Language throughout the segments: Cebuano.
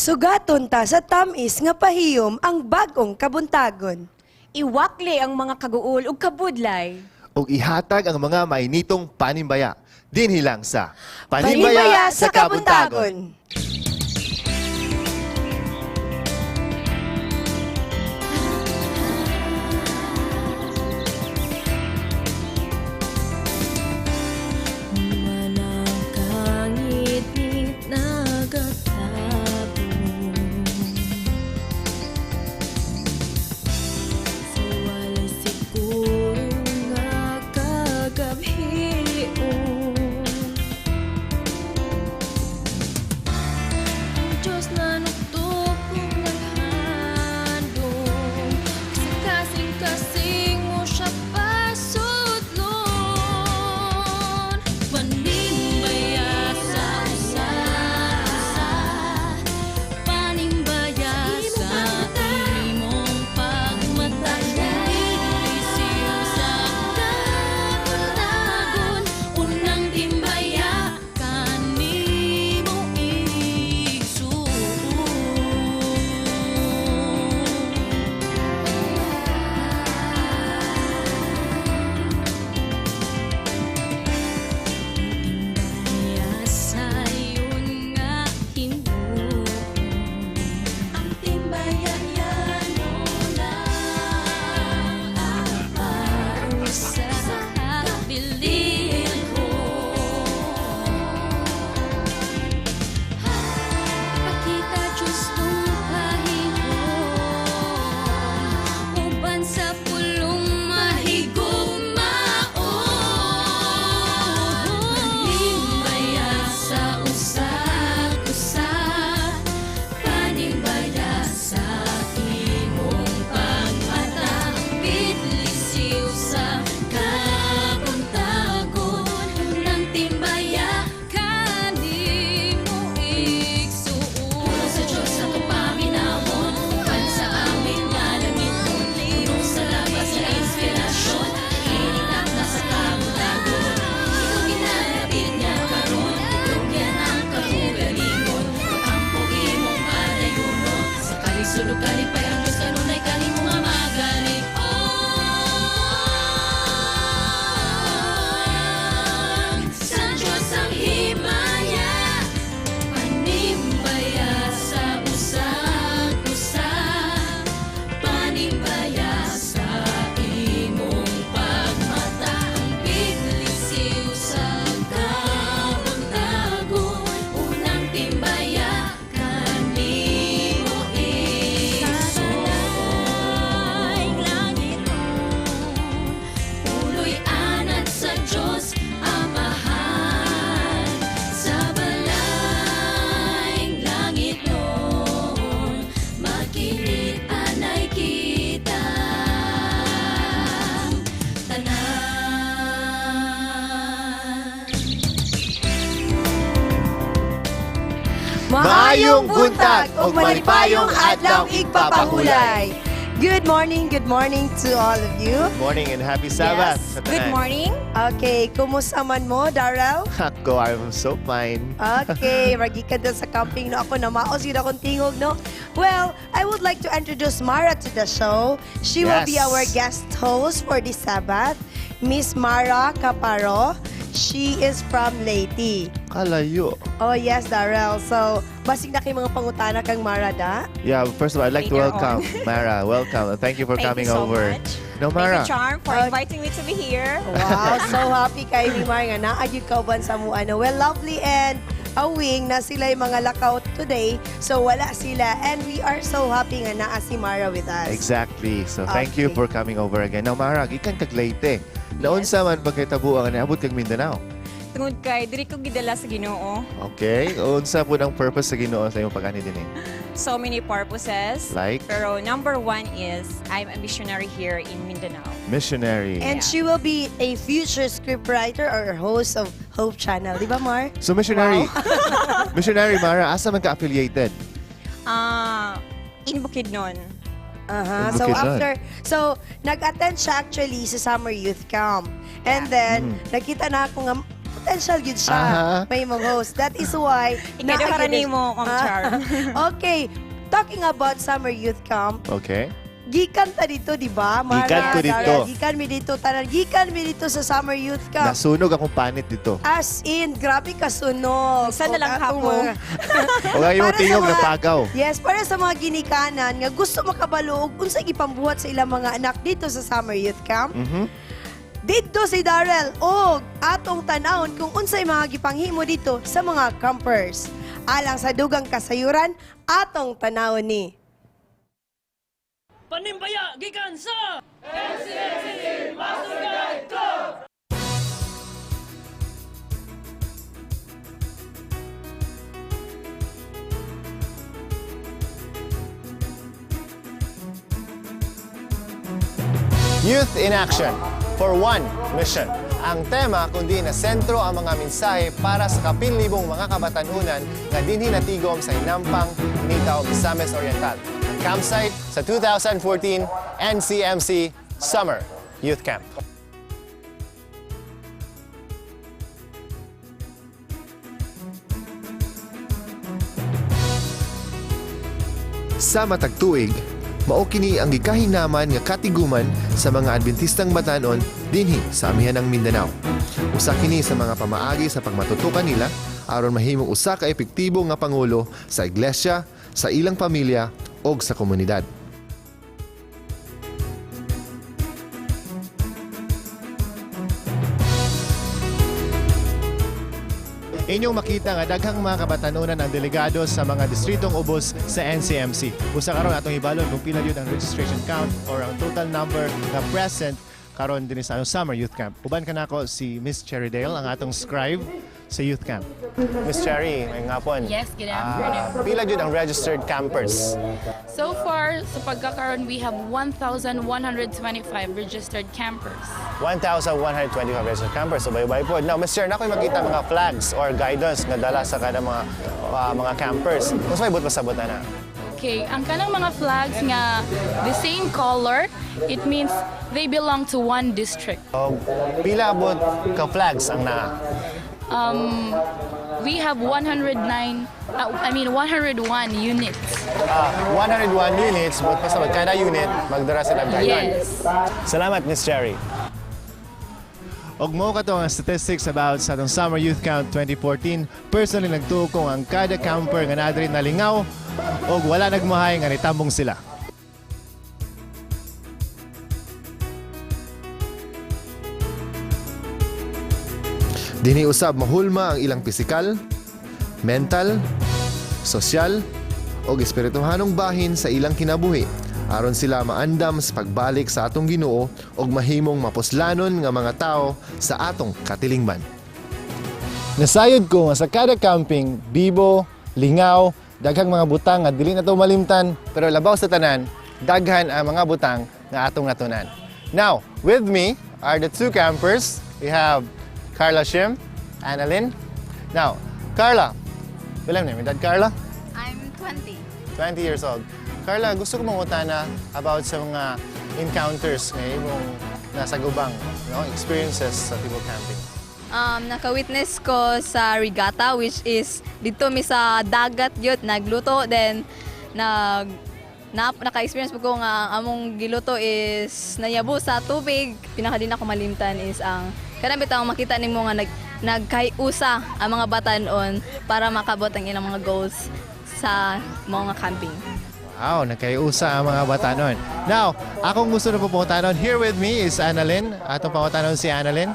Sugaton ta sa tamis nga pahiyom ang bagong kabuntagon. Iwakli ang mga kaguol ug kabudlay. Ug ihatag ang mga mainitong panimbaya. Dinhi lang sa Panimbaya sa Kabuntagon. Manangkangit nagatabon sa walay siguro nga kagabhion. Ang Diyos na nuktok kung naghandom sa kasing-kasing mo siya pasudlon. Panimbaya sa usa-usa, panimbaya sa imong pagmata, Lisiw sa kabuntagon, unang timbaya kanimo igsuon. Timbaya sayon nga himuon. Ang timbaya yan lang apat sa kabilin ko. Pakita Diyos nung kahihon uban sa pulong mahigumaon. Panimbaya sa usag-usa, panimbaya sa imong pagmata, Lisiw sa kabuntagon, unang timbaya kanimo igsuon. Sa Diyos ato paminawon, uban sa awit nga langiton, puno sa labas sa inspirasyon, hinitap na sa kabuntagon. Ikaw ginalapit nga karon, tugyan ang kaugalingon, magampo imong padayunon, sa kalisod ug kalipay ang Diyos kanunay kanimo nga magalig-on. Sa Diyos ang himaya, panimbaya sa usag-usa, panimbaya sa imong pagmata, ang Lisiw sa kabuntagon, unang timbaya kanimo igsuon. Puloy anad sa Diyos Amahan, sa balayng langitnon, makinig anay kita tanan. Maayong buntag ug malipayong adlaw igpapahulay. Good morning to all of you. Good morning and happy Sabbath Yes. sa Good tanan. morning. Okay, kumusta man mo, Darrell? Ako, I'm so fine. Okay, ragi ka dun sa camping, no? Ako namaos yun akong tingog, no? Well, I would like to introduce Mara to the show. She will be our guest host for this Sabbath. Miss Mara Caparo. She is from Leyte. Kalayo. Oh, yes, Darrell. So, basig na kay mga pangutana kang Mara, da? Yeah, first of all, I'd like to Later welcome Mara. Welcome. And thank you for Thank coming you so over. much. No, Thank Mara. you, Charm, for inviting me to be here. Wow, so happy kay mi Mara nga naa gyud kauban sa mo ano. Well, lovely and awing na sila yung mga lakaw today. So wala sila and we are so happy nga naa si Mara with us. Exactly. So thank you for coming over again. Now, Mara, gikan kag Leyte. Naunsa man pagkahitabo ang niabot kag Mindanao? Tungod kay diri ko gidala sa Ginoo. Okay. Unsa po ang purpose sa Ginoo sa imong pag-anhi dinhi? So many purposes. Like? Pero number one is I'm a missionary here in Mindanao. Missionary. And she will be a future scriptwriter or host of Hope Channel. Di ba, Mar? So missionary, missionary Mara, asa man ka affiliated? In Bukidnon. Aha. In So Bukidnon. after, so nag-attend siya actually sa Summer Youth Camp. And then, nakita na ako nga Potential gyud siya. May mong host. That is why Ikaw daw naa gyud nimo, Ma'am Char. Okay, talking about Summer Youth Camp, gikan ta dito, di ba? Mara, Gikan ko dito. Dara, gikan mi dito, tanan. Gikan mi dito sa Summer Youth Camp. Nasunog akong panit dito. As in, grabe kasunog. Sana Og lang atong kapo. O nga yung Para sa tingog na pagaw. Yes, para sa mga ginikanan nga gusto makabalo og unsay gipambuhat sa ilang mga anak dito sa Summer Youth Camp. Didto si Darrell og atong tan-awon kung unsay mga gipanghimo dito sa mga campers. Alang sa dugang kasayuran, atong tan-awon ni. Panimbaya gikan sa Youth in Action for One Mission. Ang tema kundi na sentro ang mga mensahe para sa kapin-libong mga kabatanunan nga dinhi natigom sa Hinampang, Initao, Misamis Oriental. Ang campsite sa 2014 NCMC Summer Youth Camp. Sa matag tuig, mao kini ang gikahinaman nga katiguman sa mga Adventistang batanon dinhi sa amihanang Mindanao. Usa kini sa mga pamaagi sa pagmatutukan nila aron mahimong usa ka epektibo nga pangulo sa iglesia, sa ilang pamilya ug sa komunidad. Inyong makita nga daghang mga kabatanunan ang delegado sa mga distritong ubos sa NCMC. Usa karon atong hibalon kung pila yun ang registration count or ang total number na present karon dinhi sa atong Summer Youth Camp. Uban kanako si Miss Cherry Dale, ang atong scribe sa youth camp. Miss Cherry, maayong hapon. Yes, good afternoon. Pila jud ang registered campers? So far, sa pagkakaroon, we have 1,125 registered campers. 1,125 registered campers. So bye-bye po. Now, Miss Cherry, naa ko'y makita mga flags or guidance nga dala sa kada mga campers. Kung may buot pasabot na. Okay, ang kanang mga flags nga the same color, it means they belong to one district. So, pila abot ka flags ang naa? We have 109, I mean 101 units. 101 units, but basta kada unit, magdara sila og guidance. Yes. Salamat, Miss Cherry. Og mao kato ang statistics about sa atong Summer Youth Camp 2014. Personally, nagtuo ko ang kada camper nga naa diri nalingaw og wala nagmahay nga nitambong sila. Dinhi usab mahulma ang ilang pisikal, mental, sosyal, o espirituhanong bahin sa ilang kinabuhi aron sila maandam sa pagbalik sa atong Ginoo ug mahimong mapuslanon nga mga tao sa atong katilingban. Nasayod ko nga sa kada camping, bibo, lingaw, daghang mga butang nga dili na to malimtan, pero labaw sa tanan, daghan ang mga butang nga atong natunan. Now, with me are the two campers. We have Carla Shim and Alin. Now, Carla, pila na edad Carla? I'm 20. 20 years old. Carla, gusto ko mangutana about sa mga encounters nga imong nasa gubang, no? Experiences sa Tibok camping. Naka-witness ko sa regatta, which is dito mi sa dagat yun, nagluto, then naka-experience po ko nga ang among giluto is nayabo sa tubig. Pinaka di na ko malimtan is ang kanang bitaw makita nimo nga nagkaiusa ang mga batanon para makabot ang ilang mga goals sa mga camping. Wow, nagkaiusa ang mga batanon. Now, akong gusto na pangutanon, here with me is Annalyn. Atong pangutanon si Annalyn.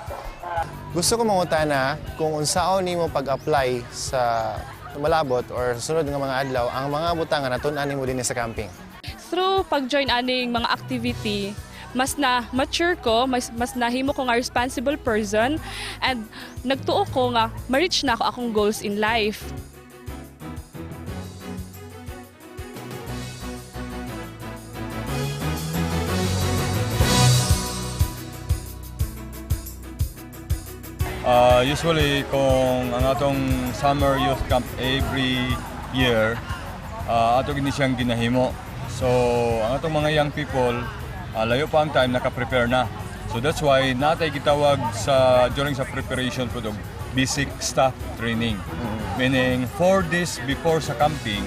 Gusto ko mangutana kung unsaon nimo pag-apply sa malabot or sunod nga mga adlaw ang mga butang nga natun-an nimo dinhi sa camping. Through pag-join aning mga activity, mas na mature ko, mas nahimo ko nga responsible person and nagtuo ko nga ma-reach na ako akong goals in life. Usually, kung ang atong summer youth camp every year, ato gini siyang ginahimo. So, ang atong mga young people, layo pa ang time, naka-prepare na. So that's why natay gitawag sa during sa preparation for the basic staff training. Meaning 4 days before sa camping,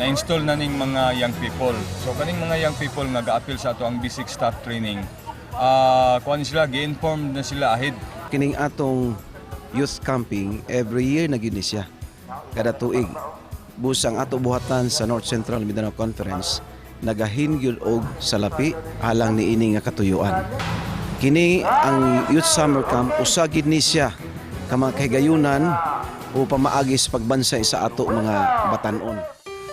na-install na ning mga young people. So kaning mga young people nga gaapil sa ato ang basic staff training, kuan sila, gi-inform na sila ahead. Kining atong youth camping every year na gyud ni siya kada tuig. Busang ato buhatan sa North Central Mindanao Conference nagahin gyud og salapi alang niini nga katuyuan. Kini ang youth summer camp, usa gid ni siya ka mga kahigayunan o pamaagi sa pagbansay sa ato mga batanon.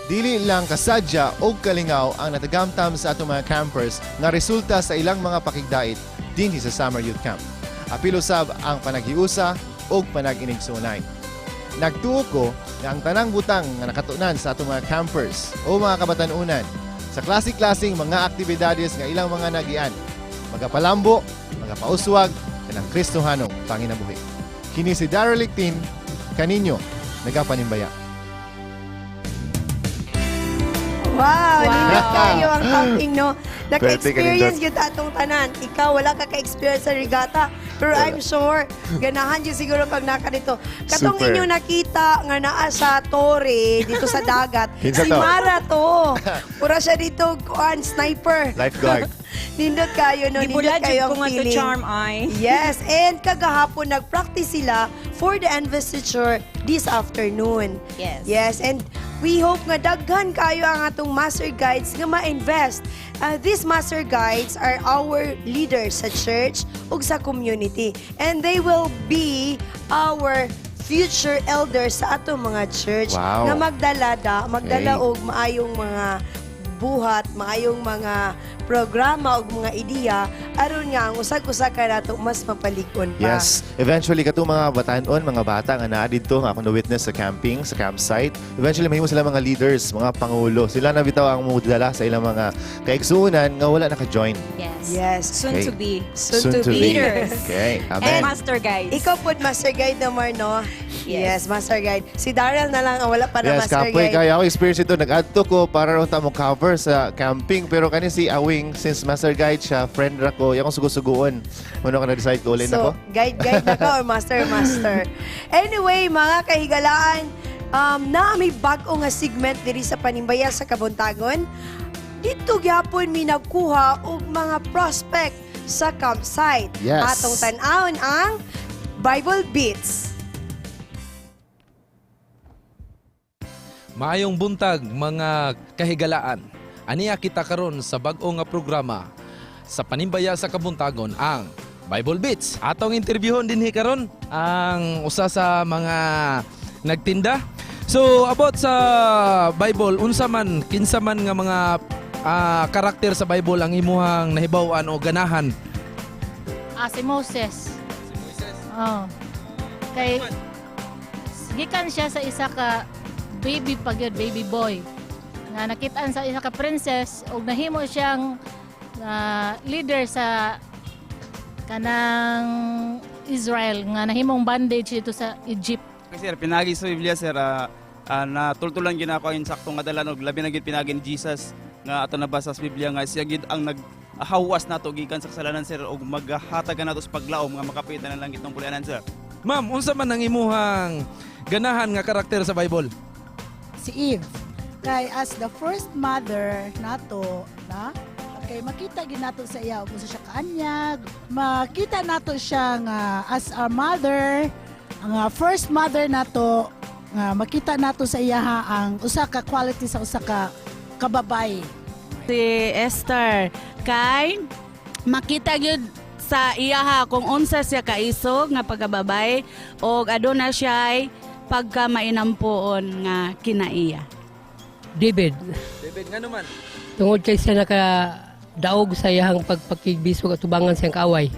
Dili lang kasadya o kalingaw ang natagamtam sa atong mga campers nga resulta sa ilang mga pakigdait dinhi sa Summer Youth Camp. Apil usab ang panaghiusa ug panag-inigsunay. Nagtuo ko nga ang tanang butang nga nakatunan sa atong mga campers o mga kabatanunan sa klase-klaseng mga aktibidades nga ilang mga nagian, magapalambo, magapauswag, kanang Kristohanong panginabuhi. Kini si Daryl Lictin, kaninyo, nagapanimbaya. Wow, nindot kayo ang camping, no? Naka-experience Pwede gyud atong tanan. Ikaw, wala ka ka-experience sa regatta. Pero I'm sure, ganahan gyud siguro pag naka dito. Katong Super. inyong nakita nga naa sa tore dito sa dagat, Kinsa si to? Mara to. Pura siya dito, kuan, sniper. Lifeguard. Nindot kayo, no? Nindot Gibula kayo jud ko ang nga to feeling. charm ay. Yes, and kagahapon nag-practice sila for the investiture this afternoon. Yes. Yes, and we hope nga daghan kayo ang atong master guides nga ma-invest. These master guides are our leaders sa church ug sa community. And they will be our future elders sa atong mga church nga magdala da, magdala og maayong mga buhat, maayong mga programa ug mga ideya aron nga ang usag-usa ka nato mas mapalig-on pa. Yes. Eventually, katong mga batanon, mga bata nga naa didto nga ako na-witness sa camping, sa campsite. Eventually, mahimo sila mga leaders, mga pangulo. Sila na bitaw ang mudala sa ilang mga kaigsuonan nga wala naka-join. Yes. Yes. Soon to be. Soon to be. Leaders. Okay. And Amen. master guides. Ikaw po, master guide na Mar, no? Yes. Yes, master guide. Si Daryl na lang ang wala pa na Yes, master kapoy guide. kaya ako experience ito. Nag-adto ko para ron ta mo cover sa camping. Pero kani si Awing, since master guide siya, friend ra ko, yakong sugo-suguon. Muna ka na-decide ko ulit So, ako. guide, guide na ka or master, master. Anyway, mga kahigalaan, na may bag-o nga segment diri sa Panimbaya sa Kabuntagon. Dito gyapon mi nagkuha og mga prospect sa campsite. Yes. Atong tan-awon ang Bible Beats. Maayong buntag, mga kahigalaan. Aniya kita karon sa bag-o nga programa sa Panimbaya sa Kabuntagon, ang Bible Beats. Atong interviewon dinhi karon ang usa sa mga nagtinda. So about sa Bible, unsa man, kinsa man nga mga karakter sa Bible ang imuhang nahibaw-an o ganahan? Ah, si Moses. Si Moses. Oh. Kay gikan siya sa isa ka baby pa gyud, baby boy. Nga nakitaan sa isa ka princess ug nahimo siyang leader sa kanang Israel nga nahimong bandage dito sa Egypt. Okay, sir, pinagi sa Biblia, sir, natultulan gina ako ang insakto nga dalan og labi na gid pinagi ni Jesus nga ato nabasa sa Biblia nga siya gid ang naghawas nato gikan sa kasalanan, sir, og maghatag nato sa paglaom nga makapita na lang itong pulianan, sir. Ma'am, unsa man ang imuhang ganahan nga karakter sa Bible? Si Eve. Kay as the first mother nato, na kay makita gid nato sa iya kung sa siya kaanyag, makita nato siya nga as our mother, ang first mother nato nga makita nato sa iya ha, ang usa ka quality sa usa ka kababae. Si Esther kay makita gyud sa iyaha kung unsa siya kaisog nga pagkababay og aduna siya pagka mainampuon nga kinaiya. David, David, ngano man? Tungod kay siya nakadaog sa iyang pagpakigbisog at tubangan siyang kaaway.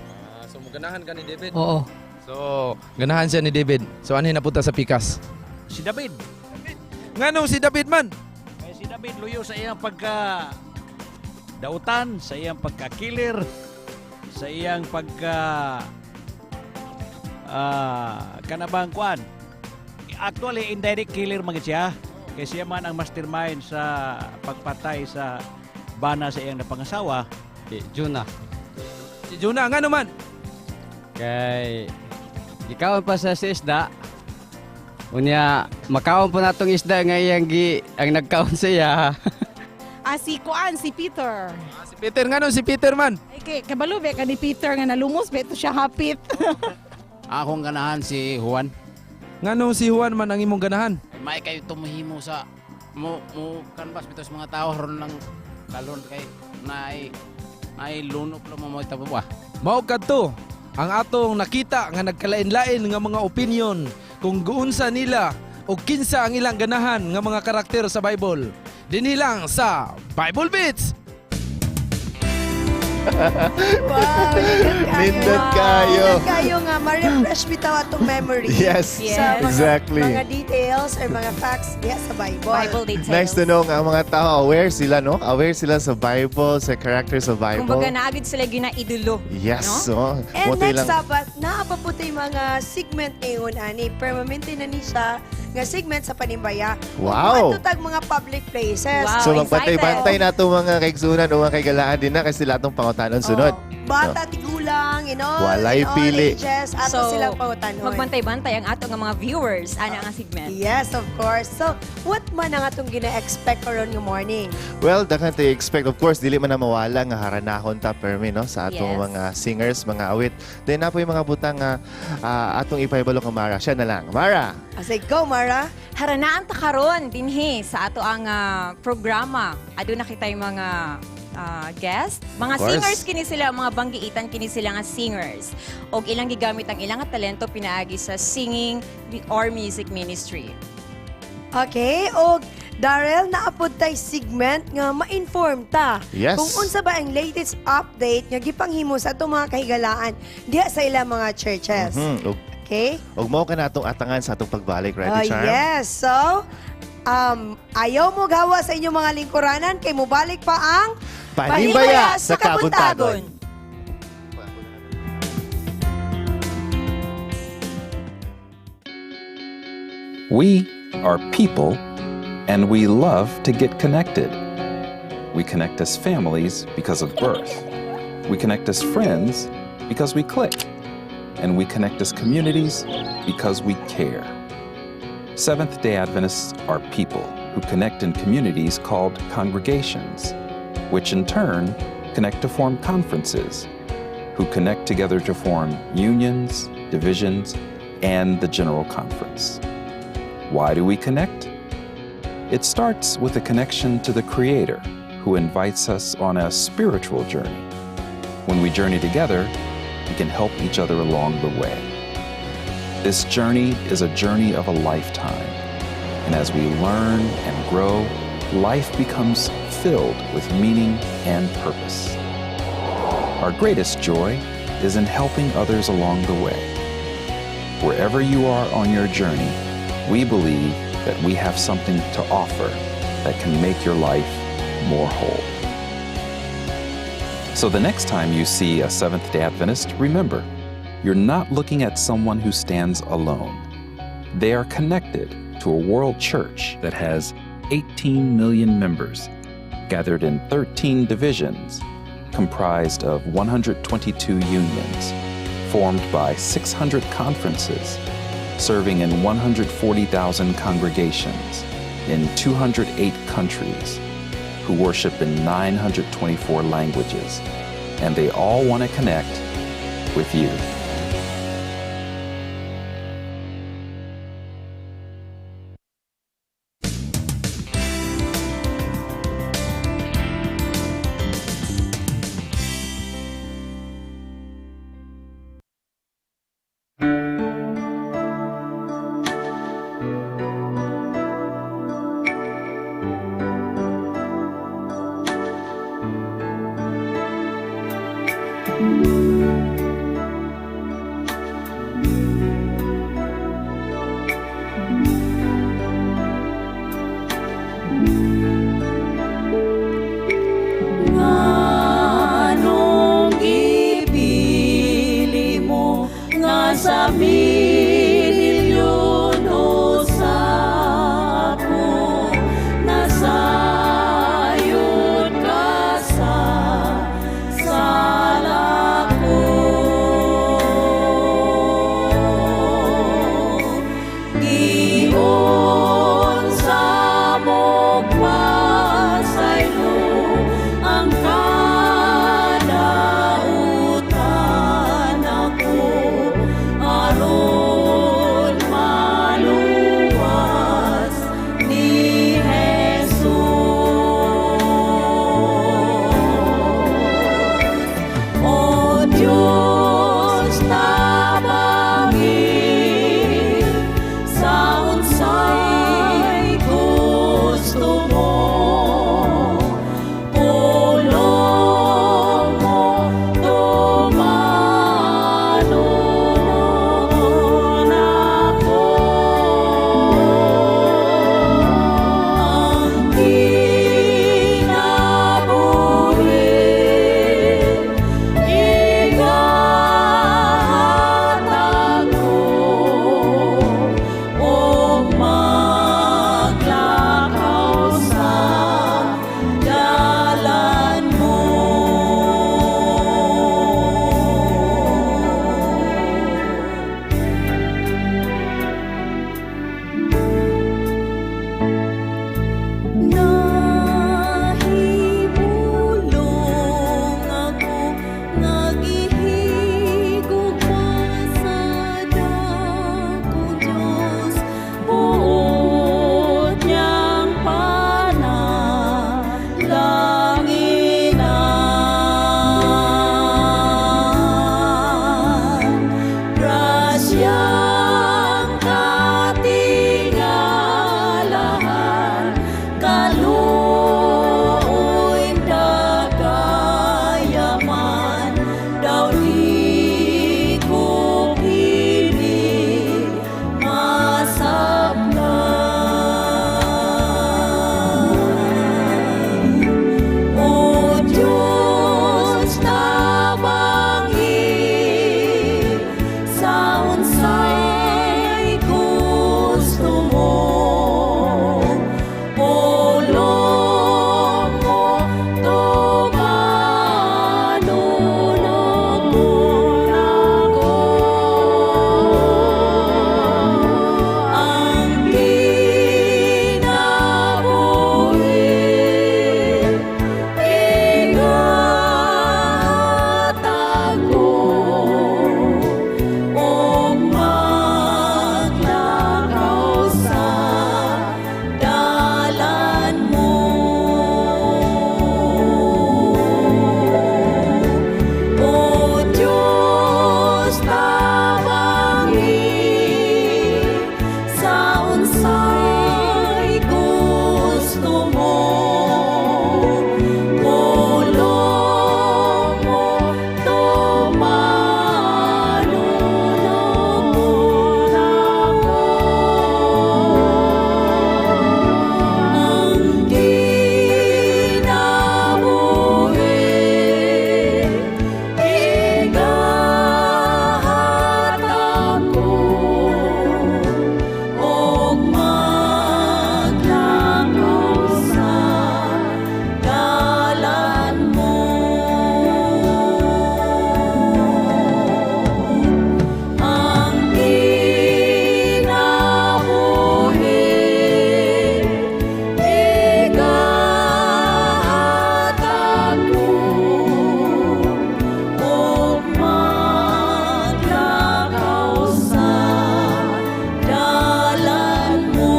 So mo ganahan ka ni David? Oo. So, ganahan siya ni David. So anhin napunta sa pikas? Si David. Nganong si David man? Kay si David luyo sa iyang pagka dautan, sa iyang pagka-killer, sa iyang pagka kanabang kuan. Actually, indirect killer man gid siya. Kay siya man ang mastermind sa pagpatay sa bana sa iyang napangasawa. Si Jonah. Si Si Jonah, ngano man? Kay gikaon pa sa si isda. Unya makaon po natong isda nga iyang gi ang nagkaon sa iya. Ah, si Kuan, si Peter. Si Peter, ngano si Peter man? Ay, kay, kabalo be ka ni Peter nga nalumos be to siya hapit. Akong ganahan si Juan. Ngano si Juan man ang imong ganahan? Ay, may kayo tumuhimo sa mo mo kanbas bitaw sa mga tao ron lang kalon kay naay naay lunop lang mo mo ba. Mao kadto ang atong nakita nga nagkalain-lain nga mga opinion kung guunsa nila o kinsa ang ilang ganahan nga mga karakter sa Bible. Dinhi lang sa Bible Beats. Wow, Nindot kayo. Nindot kayo nga ma-refresh bitaw atong memory. Yes, Sa mga, exactly. mga details or mga facts diha sa Bible. Bible details. Nice to know nga ang mga tao aware sila, no? Aware sila sa Bible, sa character sa Bible. Kumbaga naagid sila ginaidolo. Yes, No? oh. And Buti next lang- Sabbath, naa pa po tayo mga segment ngayon, ani. Permanente na ni siya nga segment sa Panimbaya. Wow. Adto tag mga public places. So magbantay-bantay na itong mga kaigsunan o mga kaigalaan din na kasi sila atong pangutanon sunod. Bata, tigulang, in all, Walay in all pili. ages, ato silang pangutanon. Magbantay-bantay ang ato nga mga viewers ana nga segment. Yes, of course. So, what man ang atong gina-expect karon nga morning? Well, daghan tayo expect. Of course, dili man na mawala nga haranahon ta permi no sa atong mga singers, mga awit. Then na po yung mga butang nga atong ipahibalo kang Mara. Siya na lang. Mara. I say, go, Mara. Haranaan ta karon dinhi sa ato ang programa. Aduna kitay mga guest, mga Of course. singers kini sila, mga banggiitan kini sila nga singers. Og ilang gigamit ang ilang nga talento pinaagi sa singing or music ministry. Okay, og Darrell, naapod tay segment nga ma-inform ta. Yes. Kung unsa ba ang latest update nga gipanghimo sa atong mga kahigalaan diha sa ilang mga churches. Okay? Ug mao ka na atong atangan sa atong pagbalik, ready, Oh, Charm? yes. So, ayaw mo gawa sa inyong mga lingkuranan kay mubalik pa ang Panimbaya sa Kabuntagon. We are people, and we love to get connected. We connect as families because of birth. We connect as friends because we click. And we connect as communities because we care. Seventh day Adventists are people who connect in communities called congregations, which in turn connect to form conferences, who connect together to form unions, divisions, and the General Conference. Why do we connect? It starts with a connection to the Creator, who invites us on a spiritual journey. When we journey together, we can help each other along the way. This journey is a journey of a lifetime, and as we learn and grow, life becomes filled with meaning and purpose. Our greatest joy is in helping others along the way. Wherever you are on your journey, we believe that we have something to offer that can make your life more whole. So the next time you see a Seventh day Adventist, remember, you're not looking at someone who stands alone. They are connected to a world church that has 18 million members, gathered in 13 divisions, comprised of 122 unions, formed by 600 conferences, serving in 140,000 congregations in 208 countries, who worship in 924 languages, and they all want to connect with you. Nganong gipili mo nga sa milyon o sako nasayod ka sa sala ko. Siyang katingalahan, kaluoy dagayaman, daw di ko kini masablan. O Diyos, tabangi sa unsay gusto mo. Pulong mo, tumanon ako. Ang kinabuhi, igatag ko, ug maglakaw sa dalan mo. O Diyos, tabangi sa unsay gusto mo. Pulong mo, tumanon ako. Ang kinabuhi, igahatag ko, ug maglakaw sa dalan mo. Ang kinabuhi, igahatag ko, ug maglakaw sa dalan mo.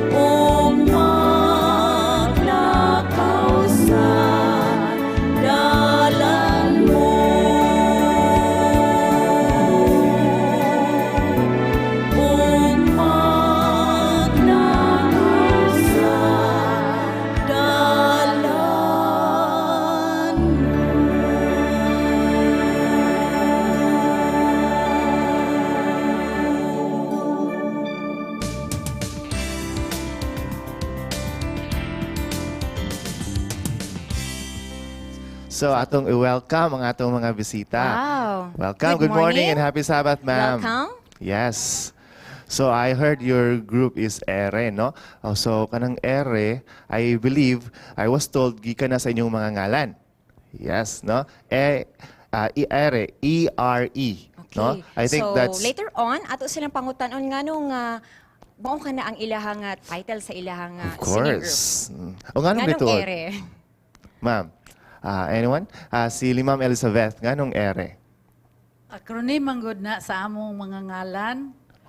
Ug maglakaw sa dalan mo. Ug maglakaw sa dalan mo. So atong i-welcome ang atong mga bisita. Wow. Welcome. Good Good morning morning. and happy Sabbath, ma'am. Welcome. Yes. So I heard your group is Ere, no? Oh, so kanang Ere, I believe I was told gikan na sa inyong mga ngalan. Yes, no? E E R E E R E, no? I think So, that's later on, ato silang pangutanon nganong mao ka na ang ilahang title sa ilahang Of singing group. course. O nganong Nganong bituod? Ere? Ma'am, anyone? Si Ma'am Elizabeth, nganong Ere? Acronym man gud na sa among mga ngalan.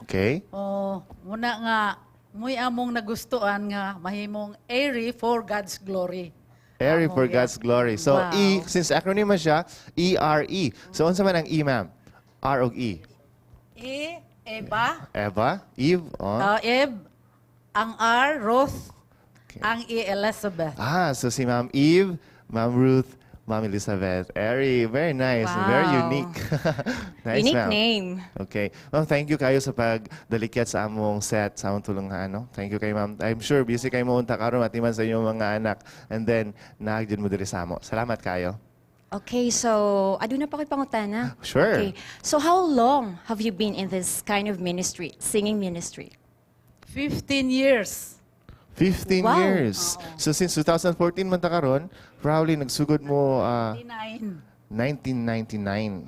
Okay? O muna nga mo'y among nagustuhan nga mahimong Airy for God's glory. Airy for God's glory. So E, since acronym man siya, E-R-E. So unsa man ang E, ma'am? R og E. E, Eva. Eva, Eve, oh. Eve, ang R, Ruth, ang E, Elizabeth. Ah, so si Ma'am Eve, Ma'am Ruth, Ma'am Elizabeth. Airy, very nice, very unique. Nice, Unique ma'am. name. Okay. Ma'am, thank you kayo sa pagdalikyat sa among set, sa among tulunghan, no? Thank you kay ma'am. I'm sure busy kayo mo unta karon atiman sa inyong mga anak. And then, naagdyan mo diri sa amo. Salamat kayo. Okay, so aduna pa ko'y pangutana. Sure. Okay. So how long have you been in this kind of ministry, singing ministry? 15 years. 15 years. So since 2014 man ta karon, probably nagsugod mo 9. 1999.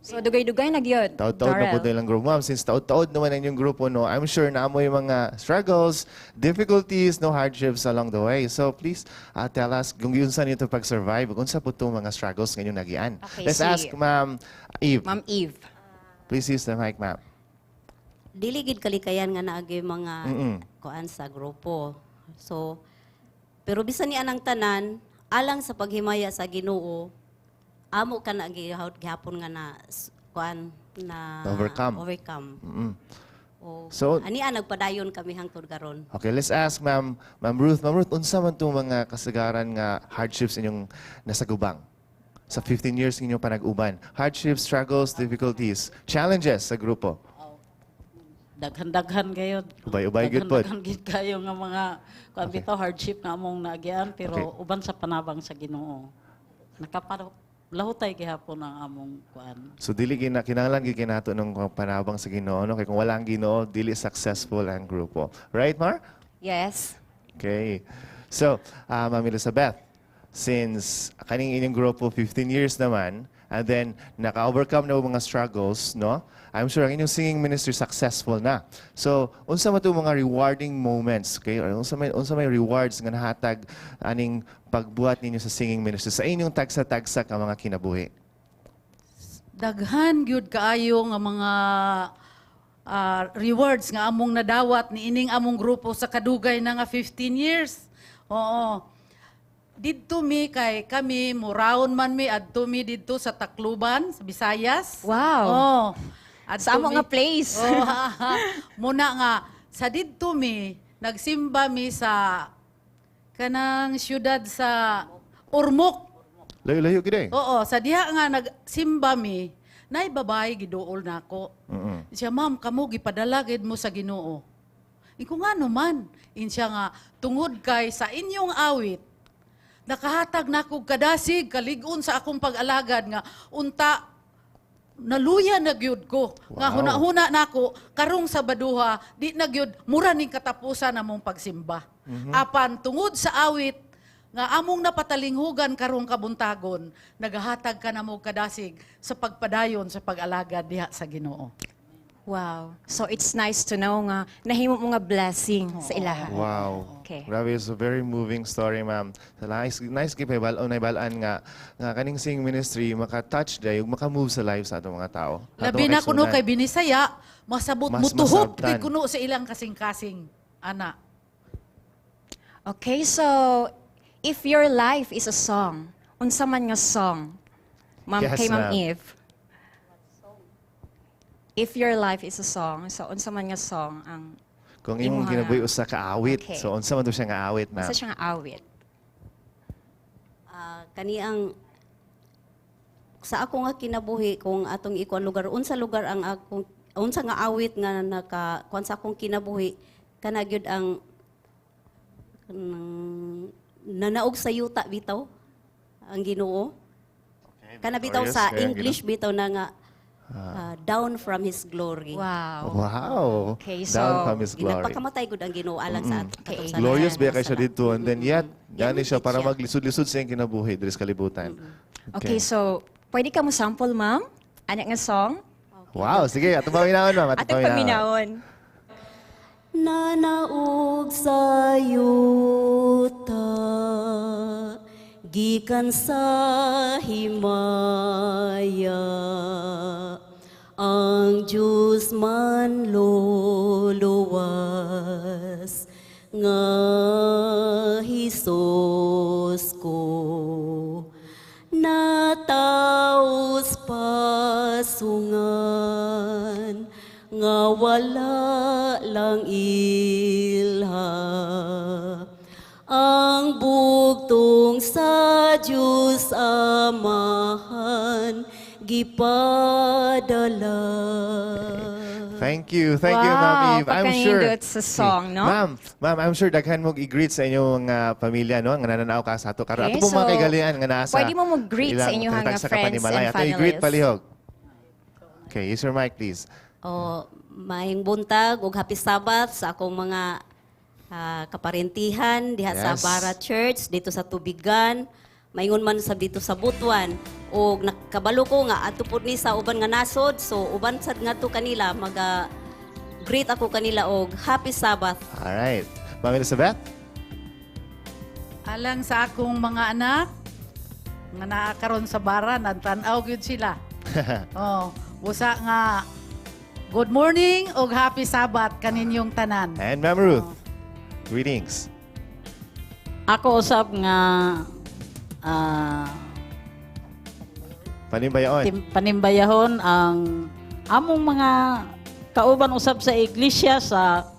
So dugay-dugay na gyud. Taod-taod na po Darrell. ilang grupo. Ma'am, since taod-taod naman ang inyong grupo, no, I'm sure na mo yung mga struggles, difficulties, no hardships along the way. So please tell us kung yun sa nito pag-survive, kung sa po itong mga struggles ngayong nagian. Okay, Let's ask Ma'am Eve. Ma'am Eve. Please use the mic, ma'am. Dili gid kalikayan nga naagay mga kuan sa grupo. So pero bisan ni anang tanan alang sa paghimaya sa Ginoo, Amo ka na gihapon nga na kuan na Overcome. Overcome. O, So- ani nagpadayon kami hangtod karon. Okay, let's ask Ma'am Ruth. Ma'am Ruth, unsa man tong mga kasagaran nga hardships inyong nasagubang sa 15 years inyong panag-uban? Hardships, struggles, difficulties, challenges sa grupo. Daghan-daghan kayo. Ubay-ubay gud pod. Daghan gid kayo nga mga kuan bitaw hardship nga among naagian, pero uban sa panabang sa Ginoo, nakaparo lahutay gihapon ang among kuan. So dili gina kinahanglan gid kinato ng panabang sa Ginoo, no, kay kung wala ang Ginoo, dili successful ang grupo. Right, Mar? Yes. Okay. So, Ma'am Elizabeth, since kaning inyong grupo 15 years naman, and then naka-overcome na mga struggles, no? I'm sure ang inyong singing ministry successful na. So, unsa man to mga rewarding moments, okay? Or unsa may rewards nga nahatag aning pagbuhat ninyo sa singing ministry sa inyong tagsa-tagsa ka mga kinabuhi? Daghan gyud kaayo nga mga rewards nga among nadawat ni ining among grupo sa kadugay na nga 15 years. Oo. Didto mi kay kami muraon man mi, adto mi didto sa Tacloban, sa Visayas. Wow. Oh. Adto Sa amo nga place. Oh, muna nga sa didto mi nagsimba mi sa kanang syudad sa Ormoc. Layo-layo gid eh. Oo, sa diha nga nagsimba mi, nay babae giduol nako. Siya, "Ma'am, kamo gipadala gid mo sa Ginoo." Inko nga man, insiya nga, "Tungod kay sa inyong awit, nakahatag nako kadasig, kalig-on sa akong pag-alagad nga unta naluya na gyud ko. Nga huna-huna nako karong Sabaduha, di na gyud mura ning katapusan among pagsimba. Apan tungod sa awit nga among napatalinghugan karong kabuntagon, nagahatag ka namo kadasig sa pagpadayon sa pag-alagad diha sa Ginoo." Wow. So it's nice to know nga nahimo mo nga blessing sa ilaha. Wow. Okay. Grabe, it's a very moving story, ma'am. So, nice, nice kay bal nahibal-an nga kaning singing ministry maka-touch day ug maka-move sa lives sa atong mga tao. Sa atong Labi na kuno kaigsuonan. kay Binisaya, masabot Mas mutuhop masabtan. di kuno sa ilang kasing-kasing ana. Okay, so if your life is a song, unsa man nga song? Ma'am, Yes, kay Ma'am ma'am. Eve. If your life is a song, so unsa man nga song ang Kung imong imuha? kinabuhi usa ka awit. So unsa man to siya nga awit, ma'am? Unsa siya nga awit? Ah, kani ang sa ako nga kinabuhi, kung atong ikuan lugar, unsa lugar ang akong unsa nga awit nga naka kuan sa akong kinabuhi, kana gyud ang kanang nanaog sa yuta bitaw ang Ginoo, kana bitaw Victorious sa kay ang English bitaw na nga "Down from His Glory." Wow. Wow. Okay, "Down so- from His Glory." Ginapakamatay gud ang Ginoo alang sa atong sa Glorious ba kay siya dito, and then yet gani siya para maglisod-lisod sa iyang kinabuhi diri sa kalibutan. Okay, so pwede ka mo sample, ma'am? Ana nga song? Wow, sige, atong paminawon, ma'am. Atong paminawon. Nanaog sa yuta gikan sa himaya, ang Diyos manluluwas nga Hesus ko, nataos pasungan nga wala lang ilha, ang bugtong sa Diyos Amahan gipadala. Thank you. Thank you, Ma'am Eve. I'm sure. Pagkanindot sa song, no? Ma'am, ma'am, I'm sure daghan mo i-greet sa inyong pamilya, no? Nga nananaw ka sa ato karon. Okay, Ato po mga so, kaigalian nga naa sa pwede mo mag-greet sa ilang inyong mga tagsa ka friends panimalay. and Ato i-greet families. palihog. Okay, use your mic, please. O, maayong buntag ug happy Sabbath sa akong mga kaparentihan diha sa Bara Church dito sa Tubigan, maingon man sa dito sa Butuan, ug nakabalo ko nga adto pud ni sa uban nga nasod, so uban sad ngadto kanila, maga greet ako kanila og happy Sabbath. All right. Ma'am Elizabeth? Alang sa akong mga anak nga naa karon sa Bara, nagtan-aw gyud sila. Oh, busa nga good morning ug happy Sabbath kaninyong tanan. And Ma'am Ruth, greetings. Ako usab nga Panimbayaon. Panimbayahon ang among mga kauban usab sa iglesia sa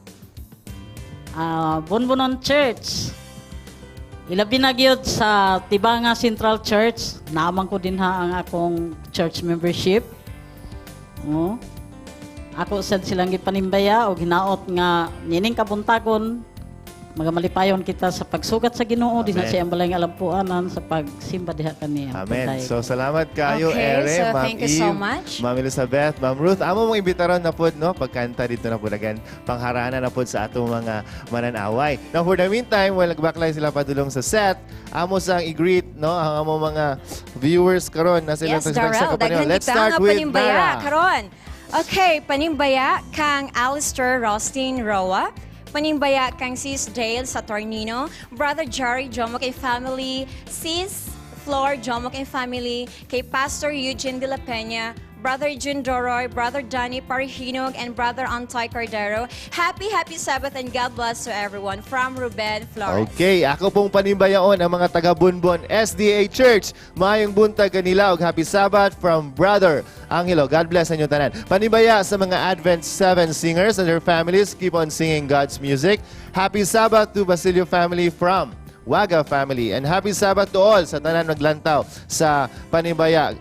Bonbonon Church. Ilabi na gyud sa Tibanga Central Church, naamang ko din ha ang akong church membership. Oh. Ako sad silang gipanimbaya og hinaot nga nining kabuntagon magamalipayon kita sa pagsugat sa Ginoo dinha Amen. sa iyang balay nga alampuanan sa pagsimba diha kaniya. Amen. Patay. So salamat kayo, Okay, Ere, so Ma'am thank you so Eve, much. Ma'am Elizabeth, Ma'am Ruth. Amo mong imbitaron na pod, no? Pagkanta dito na pod again. Pangharana na pod sa atong mga mananaway. Now for the meantime, while nagbaklay sila padulong sa set, amo sang i-greet, no, ang amo mga viewers karon na sila Yes, sa Darrell, kapanahon. daghan Let's kita start nga with panimbaya Mara. karon. Okay, panimbaya kang Alistair Rostin Roa, panimbaya kang Sis Dale Saturnino, Brother Jerry Jomo kay family, Sis Flor Jomo kay family, kay Pastor Eugene De La Peña, Brother Jun Doroy, Brother Danny Parihinog, and Brother Antoy Cordero. Happy, happy Sabbath and God bless to everyone from Ruben Flores. Okay, ako pong panimbayaon ang mga taga Bunbon SDA Church. Maayong buntag kanila og happy Sabbath from Brother Angelo. God bless sa inyong tanan. Panimbaya sa mga Advent 7 singers and their families. Keep on singing God's music. Happy Sabbath to Basilio family from Waga family. And happy Sabbath to all sa tanan naglantaw sa panimbaya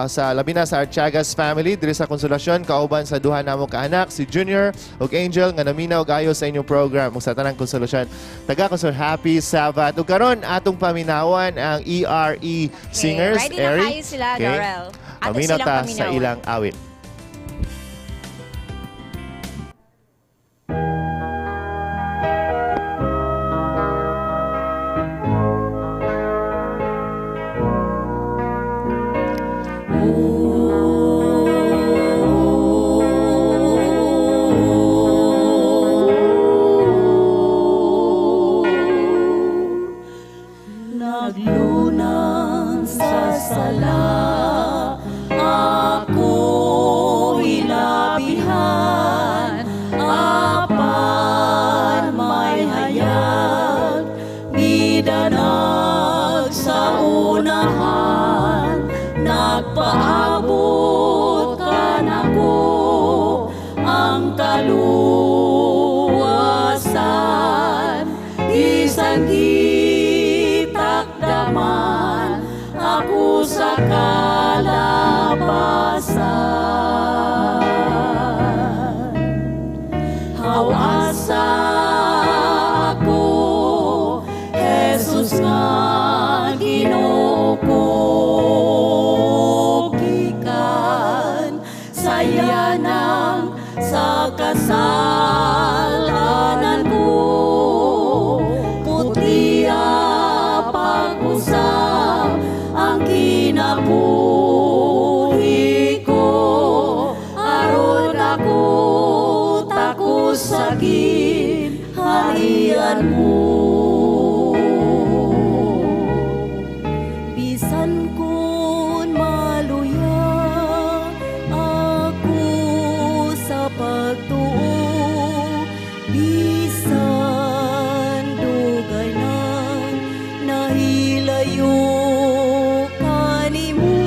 sa labi na sa Archagas family diri sa Konsolasyon, kauban sa duha namo ka anak si Junior ug Angel nga naminaw kayo sa inyong program ug sa tanang Konsolasyon. Taga Konsol, happy Sabbath. Ug karon atong paminawan ang ERE singers. Ready na Eri. kayo sila, Darrell. Ato Paminaw silang ta sa paminawan. ilang awit. Naglunan sa sala, ako ilabihan, apan may hayag, midanag sa unahan, nagpaabot kanako ang kaluwasan, bisan gitakdaman ako sa kalabasan. Hawasa ako, Jesus nga Ginoo ko, gikan sa yanang sa kasalanan ko. Puti pag-usap ang kinabuhi ko, aron ako takusagin harian mo. Bisan kun maluya ako sa pagtuo, bisan dugay nang nahilayo kanimo,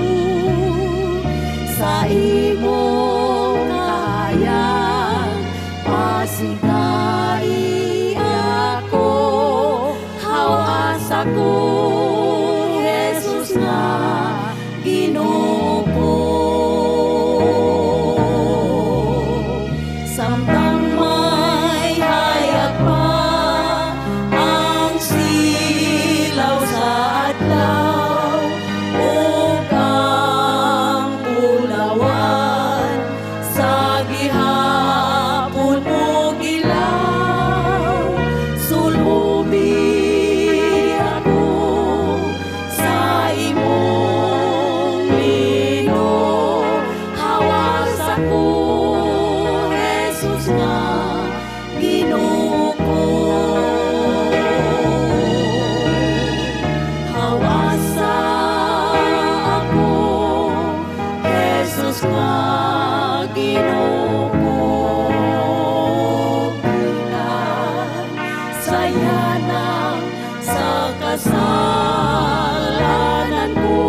sa imong kahayag pasingkai ako, hawas ako, Jesus nga Ginoo ko. Samtang may hayag pa ang silaw sa adlaw, ug ang bulawan sa gihapon mogilaw, sulubi ako sa imong lino, hawas ako, Jesus nga Ginoo ko. Hawasa ako, Jesus nga Ginoo ko, gikan sa yanang sa kasalanan ko.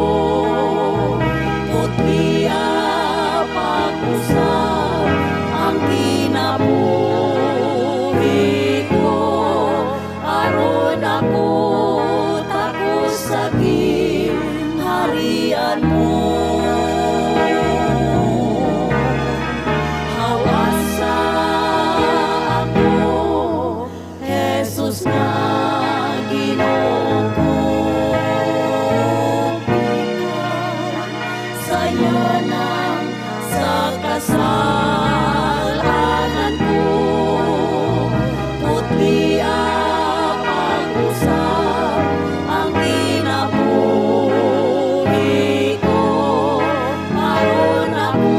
Putliya pag-usab ang kinabuhi ko, aron ako takos sa gingharian mo. Hawasa ako, Jesus nga Ginoo ko, gikan sa yanan sa kasal-anan ko. Putliya pag-usab ang kinabuhi ko, aron ako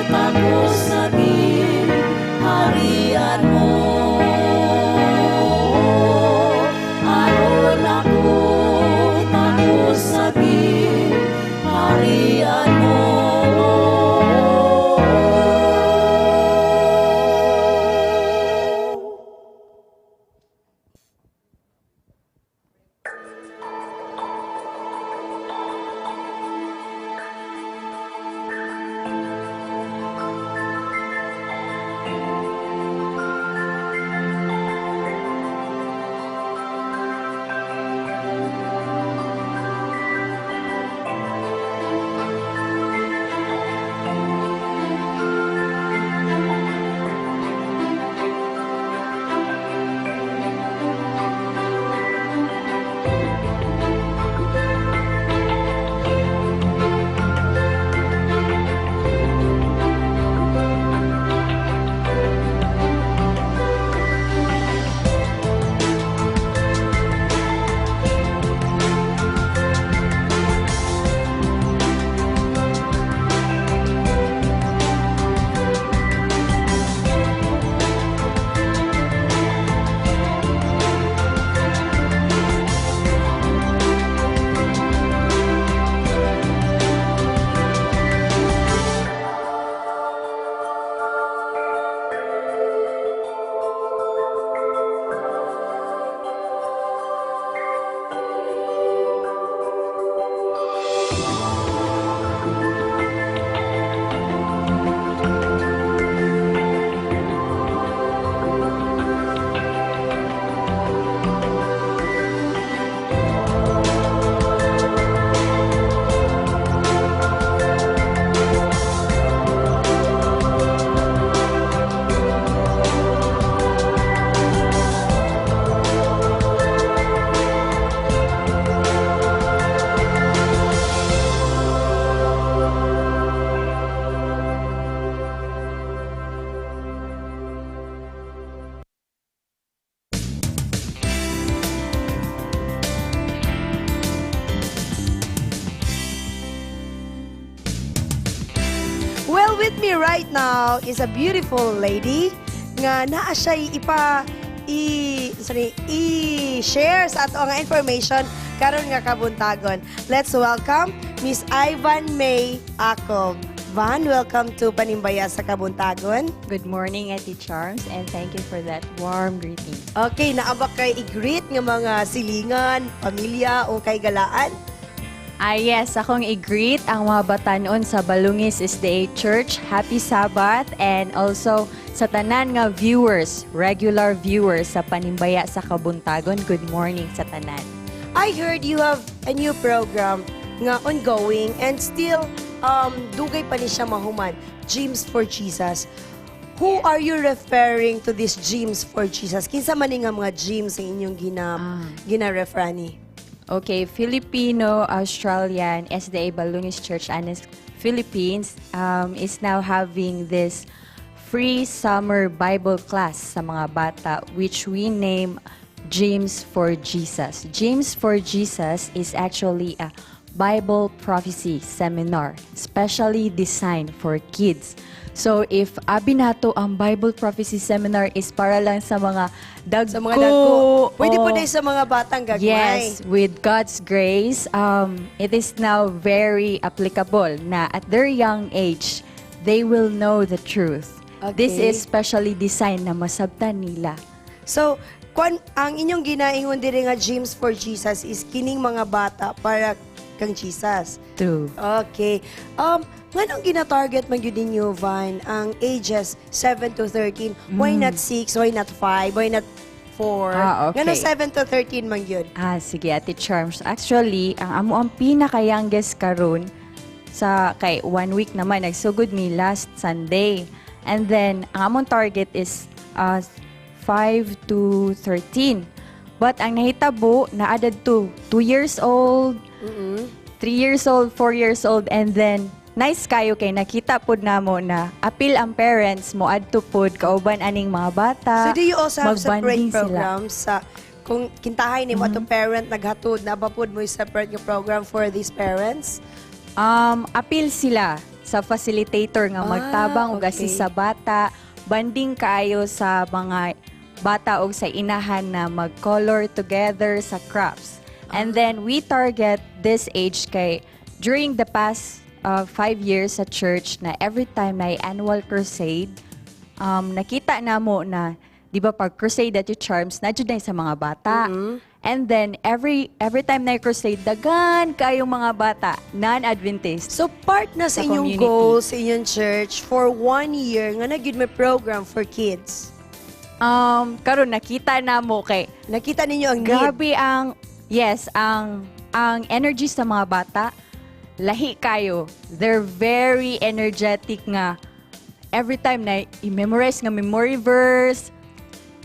takos sa gingharian mo. Aron ako takos sa gingharian mo. Well, with me right now is a beautiful lady nga naa siya ipa i sorry, i-share sa ato nga information karon nga kabuntagon. Let's welcome Miss Ivan May Acob. Van, welcome to Panimbaya sa Kabuntagon. Good morning, Ate Charms, and thank you for that warm greeting. Okay, naa ba kay i-greet nga mga silingan, pamilya o kahigalaan? Ah, yes, akong i-greet ang mga batanon sa Balungis SDA Church. Happy Sabbath, and also sa tanan nga viewers, regular viewers sa Panimbaya sa Kabuntagon. Good morning sa tanan. I heard you have a new program nga ongoing and still dugay pa ni siya mahuman, Gyms for Jesus. Who are you referring to this Gyms for Jesus? Kinsa man ni nga mga gyms ang inyong gina-refer ani? Okay, Filipino-Australian SDA Balungis Church Annex Philippines is now having this free summer Bible class sa mga bata, which we name Gyms for Jesus. Gyms for Jesus is actually a Bible prophecy seminar specially designed for kids. So if abi nato ang Bible prophecy seminar is para lang sa mga dagko, Sa mga dagko. Pwede po o din sa mga batang gagmay. Yes, with God's grace, it is now very applicable na at their young age, they will know the truth. This is specially designed na masabtan nila. So, kung ang inyong ginaingon diri nga Gyms for Jesus is kining mga bata para kang Jesus. True. Okay. Nganong gina-target man gyud ninyo, Van, ang ages 7 to 13? Why not 6? Why not 5? Why not 4? Ah, okay. Nganong 7 to 13 man gyud? Ah, sige, Ate Charms. Actually, ang amo ang pinaka-youngest karon sa kay one week naman, nagsugod mi last Sunday. And then ang among target is 5 to 13. But ang nahitabo, na-added to 2 years old, 3 years old, 4 years old, and then nice kayo kay nakita pod namo na apil ang parents mo adto pod kauban aning mga bata. So do you also have separate mag-bonding sila. programs sa kung kintahay nimo atong parent naghatod na ba pod mo separate nga program for these parents? Apil sila sa facilitator nga magtabang og assist sa bata, bonding kaayo sa mga bata og sa inahan na mag-color together sa crafts. And then we target this age kay during the past 5 years sa church na every time na annual crusade, nakita namo na, di ba, pag crusade at Charms, na jud na sa mga bata. And then every time na crusade, dagan kayong mga bata, non-Adventist. So part na sa inyong community. goal sa inyong church for one year nga na gyud may program for kids. Karon nakita na mo kay nakita ninyo ang need. Grabe ang, yes, ang energy sa mga bata lahi kayo. They're very energetic nga every time na i-memorize nga memory verse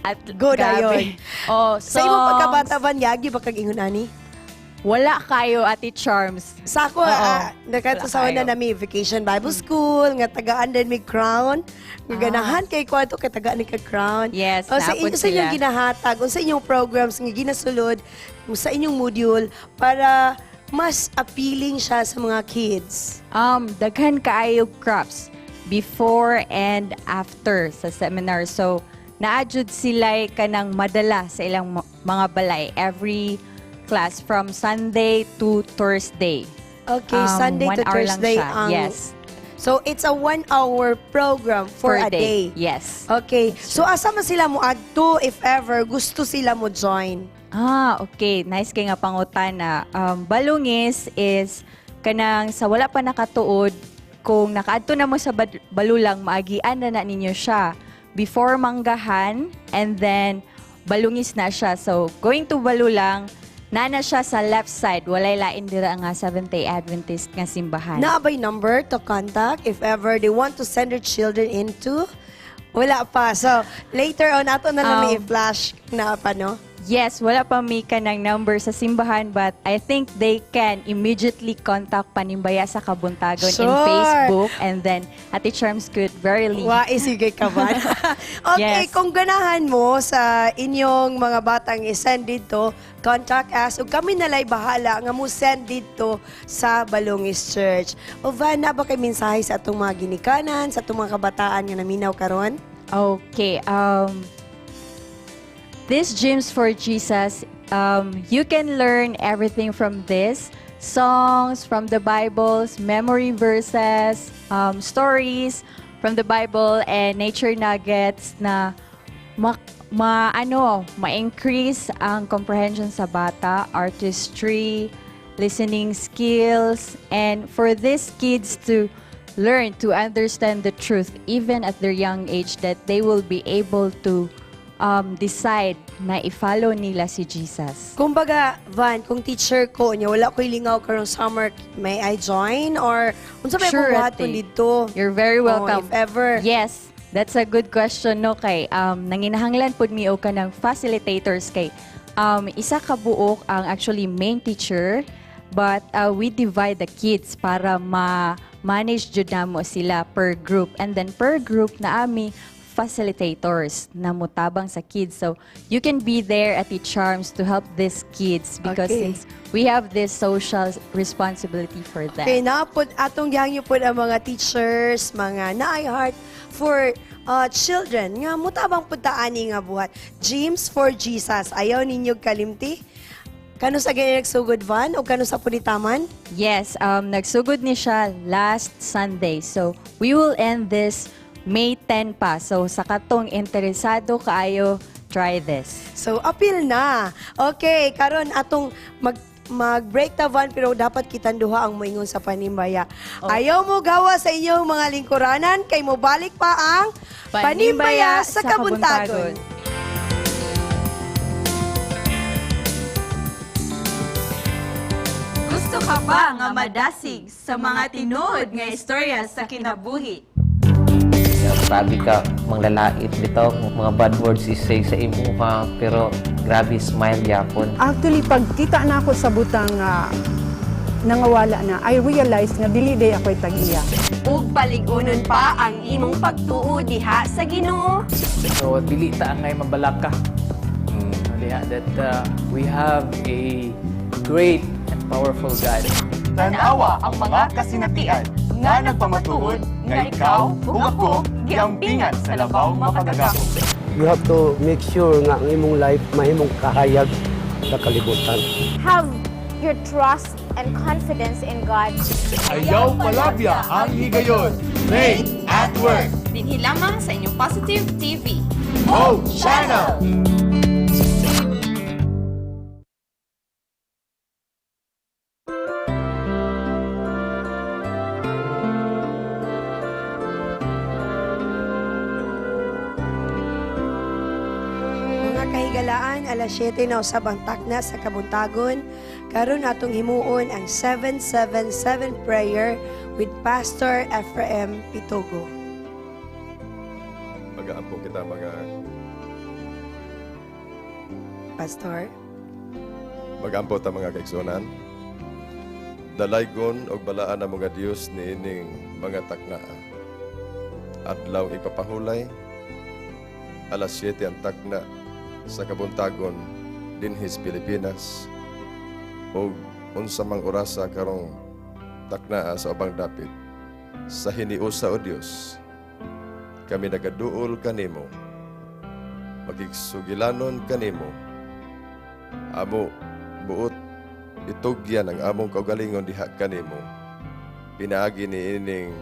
at Go grabe. Dayon. Oh, Sa imong songs. pagkabata ba, yagi ba kag ingon ani? Wala kayo, Ate Charms. Sa ako, Oo. Nakatusawan Wala na nami Vacation Bible School, nga tagaan din mi crown. Nga ganahan kay ko ato kay tagaan ni ka crown. Yes, O, sa naapod inyo, sa inyong sila. ginahatag, unsa inyong programs nga ginasulod sa inyong module para mas appealing siya sa mga kids? Daghan kaayo crafts before and after sa seminar. So, naa jud sila kanang madala sa ilang mga balay every class from Sunday to Thursday. Okay, Sunday One to hour lang Thursday siya. ang. Yes. So it's a 1-hour program for Per a day. Yes. Okay. So asa man sila mo adto if ever gusto sila mo join? Ah, okay. Nice kay nga pangutana. Balungis is kanang sa wala pa nakatuod, kung nakaadto na mo sa Balulang, maagian na na ninyo siya before Manggahan and then Balungis na siya. So, going to Balulang, na siya sa left side. Walay lain dira nga Seventh-day Adventist nga simbahan. Naa bay number to contact if ever they want to send their children into? Wala pa. So, later on, ato na lang i-flash na pa, no? Yes, wala pa mi kanang number sa simbahan, but I think they can immediately contact Panimbaya sa Kabuntagon in Facebook and then Ate Charms could verily Wa, sige ka ba? Okay, Yes. kung ganahan mo sa inyong mga batang i-send dito, contact us. Ug kami nalay bahala nga mo send dito sa Balungis Church. O Van, naa ba kay mensahe sa atong mga ginikanan, sa atong mga kabataan nga naminaw karon? Okay. This Gyms for Jesus, you can learn everything from this. Songs from the Bibles, memory verses, stories from the Bible, and nature nuggets na ma ano, ma-increase ang comprehension sa bata, artistry, listening skills, and for these kids to learn to understand the truth even at their young age, that they will be able to decide na i-follow nila si Jesus. Kumbaga, Van, kung teacher ko niya, wala ko'y lingaw karong summer, may I join? Or unsa may Sure, buhaton ate. dito? You're very welcome. Oh, if ever. Yes, that's a good question, no, kay nanginahanglan pud mi og kanang facilitators kay isa ka buok ang actually main teacher, but we divide the kids para ma-manage jud namo sila per group, and then per group naa mi facilitators na mutabang sa kids. So you can be there at the Charms to help these kids because since we have this social responsibility for them. Okay, na po, atong gihangyo po ang mga teachers, mga naay heart for children, nga mutabang pud ta ani nga buhat. Gyms for Jesus. Ayaw ninyo kalimti. Kanus-a gani nagsugod, Van? O kanus-a po ni taman? Yes, nagsugod ni siya last Sunday. So, we will end this May 10 pa. So, sa katong interesado kaayo, try this. So, apil na. Okay, karon atong mag Mag-break ta van pero dapat kitang duha ang moingon sa panimbaya. Ayaw mo gawa sa inyong mga lingkuranan kay mobalik pa ang Panimbaya sa Kabuntagon. Gusto ka ba nga madasig sa mga tinuod nga istorya sa kinabuhi? Grabe ka manglalait bitaw, mga bad words isay sa imuha, pero grabe smile yapon. Actually, pagkita na ako sa butang nga nangawala na, I realize nga dili day ako'y tag-iya. Ug paligunon pa ang imong pagtuo diha sa Ginoo. So dili ta angay mabalaka. Diha that we have a great and powerful God. Tanawa ang mga kasinatian nga nagpamatuod nga ikaw ug ako giampingan sa labaw makagagahom. You have to make sure nga ang imong life mahimong kahayag sa kalibutan. Have your trust and confidence in God. Ayaw palabya ang higayon. Faith at work. Dinhi lamang sa inyong Positive TV. Hope Channel! Mga kahigalaan, alas 7 na usab ang takna sa Kabuntagon. Karon atong himuon ang 777 prayer with Pastor Ephraim Pitogo. Mag-aampo kita mga Pastor. Mag-ampo ta, mga kaigsuonan. Dalaygon og balaan ang mga Dios niining mga taknaa. Adlaw ipapahulay, alas 7 ang takna sa kabuntagon dinhis Pilipinas ug unsa mang orasa karong taknaa sa ubang dapit. Sa hiniusa, o Dios, kami nagaduol kanimo, makigsugilanon kanimo. Amo buot itugyan ang among kaugalingon diha kanimo pinaagi ni ining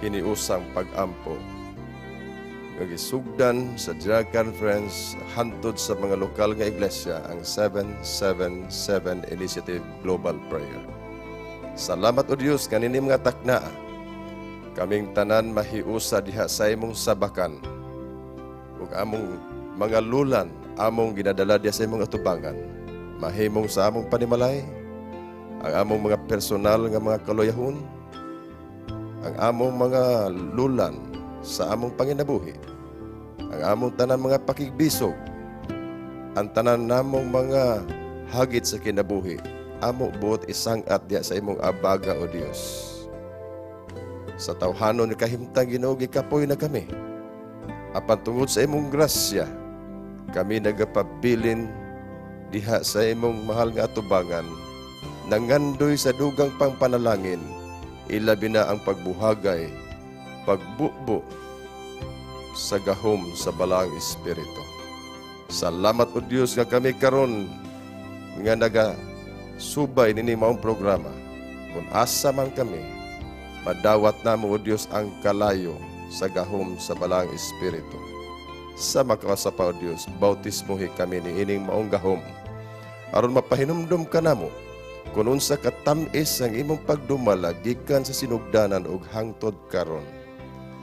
hiniusang pag-ampo nga gisugdan sa General Conference hantod sa mga lokal nga iglesia, ang 777 Initiative Global Prayer. Salamat, o Dios, kanini mga takna kaming tanan mahiusa diha sa imong sabakan ug among mga lulan among ginadala diha sa imong atubangan. Mahimong sa among panimalay, ang among mga personal nga mga kaluyahon, ang among mga lulan sa among panginabuhi, ang among tanan mga pakigbisog, ang tanan namong mga hagit sa kinabuhi, amo buot isang-at diha sa imong abaga, o Dios. Sa tawhanon ni kahimtang, Ginoo, gikapoy na kami. Apan tungod sa imong grasya, kami nagapabilin diha sa imong mahal nga atubangan, nangandoy sa dugang pang panalangin, ilabi na ang pagbuhagay, pagbubo sa gahom sa Balaang Espiritu. Salamat, O Dios, nga kami karon nga naga subay nini maong programa. Kung asa man kami, madawat namo, O Dios, ang kalayo sa gahom sa Balaang Espiritu. Sa makawasa pa, O Dios, bautismuhi kami ni ining maong gahom. Aron mapahinumdum ka namo kung unsa katamis ang imong pagdumala gikan sa sinugdanan ug hangtod karon.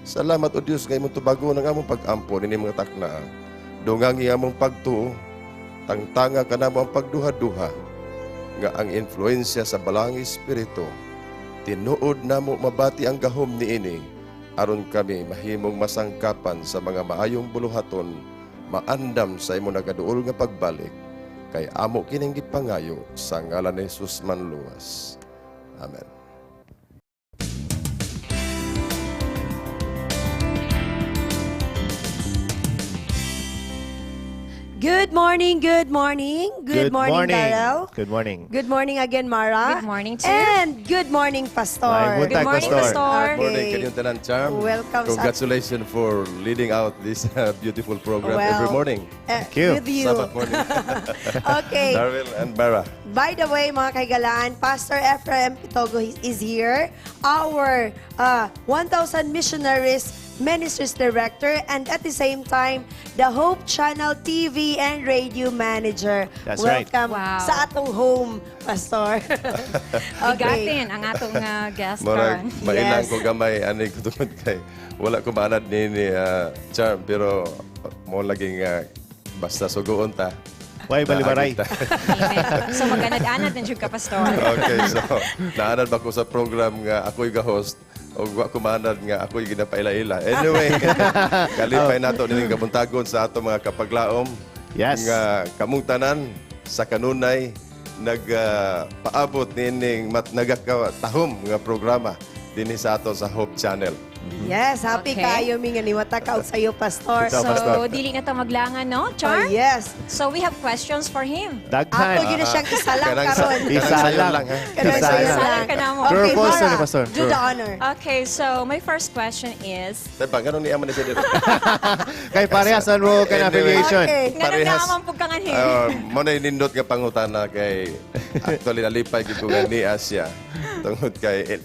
Salamat, O Dios, nga imong tubagon ang among pag-ampo nini mga takna. Dungangi among pagtuo, tangtanga kanamo ang pagduha-duha nga ang influensya sa Balaang Espiritu, tinuod namo mabati ang gahom niini aron kami mahimong masangkapan sa mga maayong buluhaton, maandam sa imong nagaduol nga pagbalik, kay amo kining gipangayo sa ngalan ni Jesus Manluwas. Amen. Good morning, good morning. Good morning, Darrell. Good morning. Good morning again, Mara. Good morning to you. And good morning, Pastor. Maayong buntag, Good morning, Pastor. Pastor. Good morning, kanyang tanan, Charm. Welcome sa- Congratulations for leading out this beautiful program Well, every morning. Thank you. With you. Sabbath morning. Okay. Darrell and Mara. By the way, mga kaigalaan, Pastor Ephraim Pitogo is here. Our 1,000 missionaries Ministries Director and at the same time, the Hope Channel TV and Radio Manager. That's right. Welcome sa atong home, Pastor. Bigatin ang atong guest Murag karon. mailang ko gamay ani ko tungod kay wala ko maanad ni Charm, pero mo laging basta sugoon ta. Way balibaray. Naagi ta. Amen. So maganad-anad na jud ka, Pastor. Okay, so naanad ba ko sa program nga ako'y ga-host o wa ko maanad nga ako'y ginapaila-ila. Anyway, kalipay nato nining kabuntagon sa ato mga kapaglaom. Nga kamong tanan sa kanunay nagpaabot niining mat nagakatahom nga programa dinhi sa ato sa Hope Channel. Yes, happy kaayo mi nga niwata ka og sayo, Pastor. So, dili na ta maglangan, no, Char? Oh, yes. So, we have questions for him. Daghan. Ato yun na siyang isalang Kanang karon. Kanang sayon lang, ha? Kanang sayon lang. Ka na mo. Okay, True or false, Mara, ni Pastor? do the honor. Okay, so my first question is, Diba, ganun niya man siya dito. Kay parehas man mo kay affiliation. Okay. Nga nang po kang anhin? Mo na nindot nga pangutana kay actually nalipay gid ko nga ni Asia tungod kay,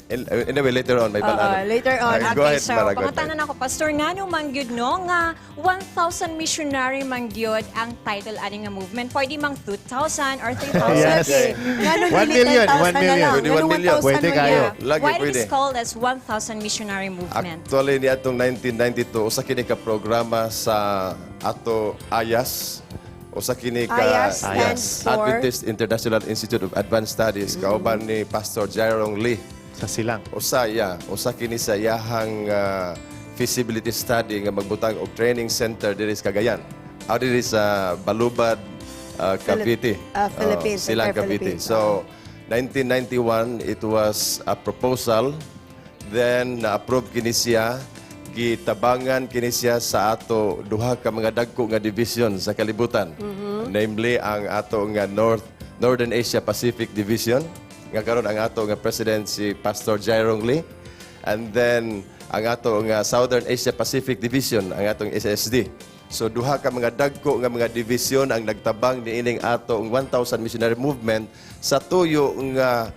anyway, later on may Oo, balaan. later on. Go Okay, ahead, so Mara, go ahead. pangutana na ako, Pastor, ngano man gyud no nga 1,000 missionary man gyud ang title ani nga movement? Pwede mang 2,000 or 3,000? Yes. Okay. Ngano One dili million, 10,000 one na million. lang? Pwede Ngano 1 million. 1,000 Pwede man kayo. niya? Lagi Why it pwede. is called as 1,000 missionary movement? Actually, ni atong 1992, usa kini ka programa sa ato AYAS. Usa kini ka AYAS stands for? Adventist International Institute of Advanced Studies, kauban ni Pastor Jairong Lee. Sa Silang. Usa ya, usa kini sa iyahang feasibility study nga magbutang og training center diri sa Cagayan. Aw diri sa Balubad, Cavite. Philippines, Oh, Silang entire Cavite. Philippines. So 1991, it was a proposal, then na-approve kini siya, gitabangan kini siya sa ato duha ka mga dagko nga division sa kalibutan. Namely ang ato nga Northern Asia Pacific Division nga karon ang ato nga president si Pastor Jairong Lee, and then ang ato nga Southern Asia Pacific Division, ang atong SSD. So duha ka mga dagko nga mga division ang nagtabang niining atong 1,000 missionary movement sa tuyo nga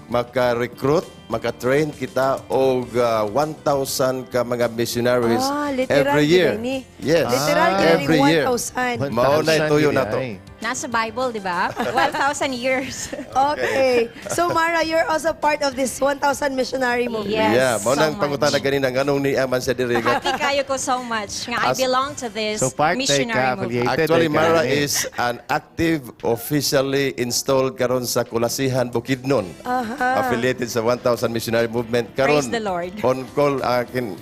maka-recruit, maka-train kita og 1,000 ka mga missionaries Ah, literal every year. gid ni. Yes. Literal gid ni Every year. 1,000. Mao na tuyo 1,000 nato. ay. Nasa Bible, di ba? 1,000 years. Okay. So Mara, you're also part of this 1,000 missionary movement. Yes, Yeah, mao so nang much. pangutana ganina nganong niya man siya diri nga Happy kayo ko so much nga I belong to this So part missionary ka, movement. affiliated Actually, ka, Mara eh. is an active, officially installed karon sa Kulasihan, Bukidnon. Affiliated sa 1,000 Missionary Movement. Karon, Praise the Lord. On call,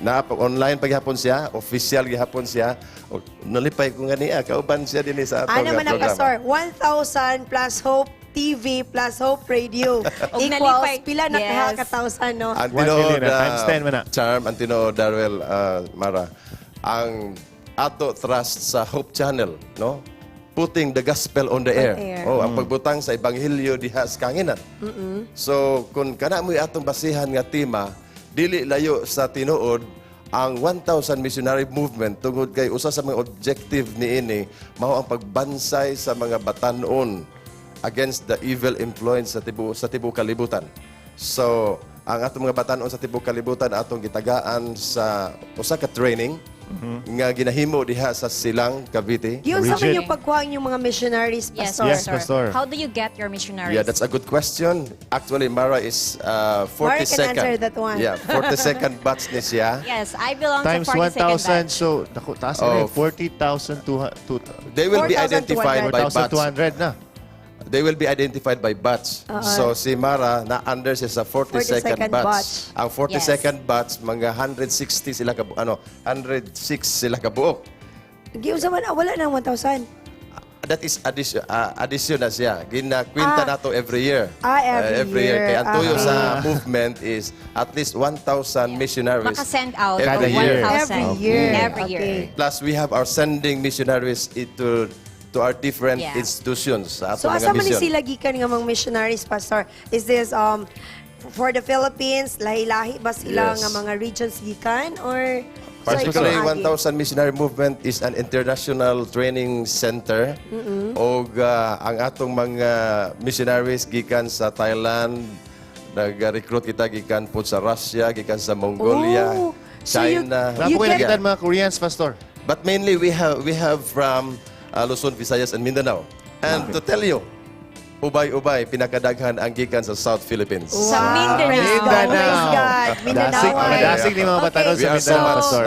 na, online pa gihapon siya, official gihapon siya. O, nalipay ko nga niya, kauban siya din sa ato Ano nga man na, programa. Pastor? 1,000 plus Hope TV plus Hope Radio Og equals nalipay. pila na ka thousand, no? Ang 1 tinuod, million na, times 10 man na. Charm, ang tinuod, Darwell, Mara, ang ato thrust sa Hope Channel, no? Putting the gospel on the air. Air. Oh, ang pagbutang sa ebanghelyo diha sa kanginan. So, kung kana mo'y atong basihan nga tema, dili layo sa tinuod ang 1,000 missionary movement tungod kay usa sa mga objective niini mao ang pagbansay sa mga batanon against the evil influence sa tibuok kalibutan. So, ang atong mga batanon sa tibuok kalibutan atong gitagaan sa usa ka training nga ginahimo diha sa Silang, Cavite. Yung sa Rigid. inyo pagkuha yung mga missionaries, Yes, Pastor. Yes, Pastor. How do you get your missionaries? Yeah, that's a good question. Actually, Mara is Mara 42nd. can answer that one. Yeah, 42nd batch ni siya. Yes, I belong Times to 42nd 1,000, batch. so, naku, taas Oh. na eh, 40,200. They will be identified by batch. 4,200 na. They will be identified by batch. So si Mara na under siya sa 42nd 42nd batch. Batch. Ang 42nd batch, mga 160 sila ka ano, 106 sila kabuok. Giunsa man, wala nang 1,000. That is addition na siya. Ginakwenta nato every year. Ah, every year. Kaya ang tuyo sa movement is at least 1,000 missionaries Makasend out every of year. 1,000. Every year. Every year. Okay. Plus, we have our sending missionaries into to our different institutions sa So atong asa mga man ni mission. sila gikan nga mga missionaries, Pastor? Is this for the Philippines, lahi-lahi ba sila Yes. nga mga regions gikan or sa Particularly, ikaw, Agi? 1,000 Missionary Movement is an international training center. Og ang atong mga missionaries gikan sa Thailand, nag-recruit kita gikan po sa Russia, gikan sa Mongolia, Oh, So you- China. you get- Nakita mga Koreans, Pastor. But mainly we have from Luzon, Visayas, and Mindanao. And to tell you, ubay-ubay pinakadaghan ang gikan sa South Philippines. Sa Mindanao. Praise God. Praise God. Mindanao. Dasig, madasig ni mga batanon We sa are so Mindanao, much Pastor.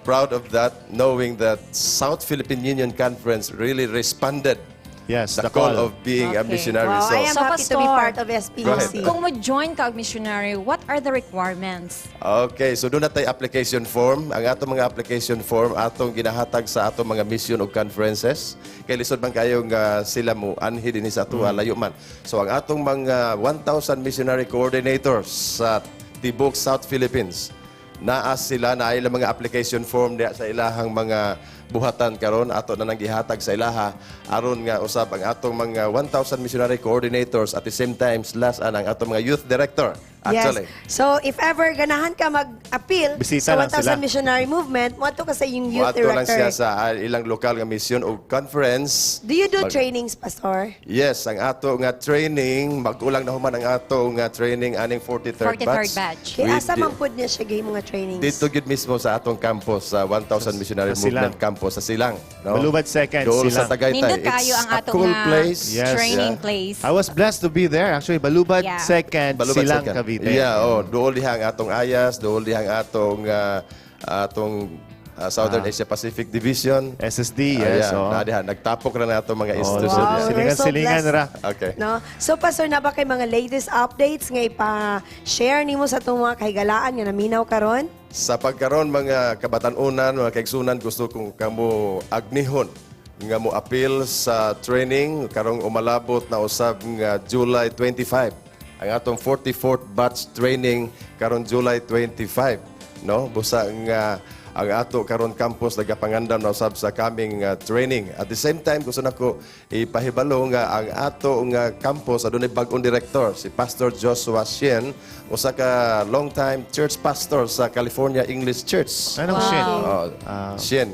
Proud of that, knowing that South Philippine Union Conference really responded, yes, the the call. call of being a missionary. Wow, So, I am So, happy to be Pastor, part of SPUC. Kung mo-join ka og missionary, what are the requirements? Okay, so duna tay application form. Ang atong mga application form atong ginahatag sa atong mga mission ug conferences. Kay lisod man kayo nga sila mo anhi dinhi sa atoa, layo man. So ang atong mga 1,000 missionary coordinators sa tibok South Philippines, naa sila na ilang mga application form diha sa ilahang mga buhatan karon, ato na nang gihatag sa ilaha aron nga usab ang atong mga 1,000 missionary coordinators, at the same time slash ang atong mga youth director actually. Yes. So, if ever ganahan ka mag-appeal Bisita sa lang 1,000 sila. Missionary Movement, moadto ka sa iyong youth Moadto lang director. siya sa ilang lokal nga mission o conference. Do you do trainings, Pastor? Yes, ang ato nga training, mag-ulang na human ang ato nga training aning 43rd, 43rd batch. batch. Kaya asa man With pud niya siya gay mga trainings? Dito gyud mismo sa atong campus, sa 1,000 Missionary sa Silang. Movement campus sa Silang. No? Balubad Second, Dool Silang. sa Tagaytay. Nindot kayo It's ang a ato cool nga place. training Yeah. place. I was blessed to be there. Actually, Balubad Second, Balubad Silang, Second. Cavite. Yeah, oh, dool diha ang atong ayas, dool diha ang atong Southern Asia Pacific Division. SSD, yes, Yeah, oh. naa diha, nagtapok ra na atong mga Oh, institution. Wow, diha. we're so Silingan-silingan blessed. ra. Okay. No? So, Pastor, naa ba kay mga latest updates nga ipa-share nimo sa atong mga kahigalaan nga naminaw karon? Sa pagkaron, mga kabatanunan, mga kaigsunan, gusto kong kamo agnihon nga mo appeal sa training karong umalabot na usab nga July 25. Ang atong 44th batch training karon July 25, no? Busa nga ang ato karon campus nagapangandam na usab sa coming training. At the same time, gusto nako ipahibalo nga ang ato nga campus adunay bag-ong director, si Pastor Joshua Shen, usa ka long time church pastor sa California English Church. Anong Wow. Shen? Oh, Shen.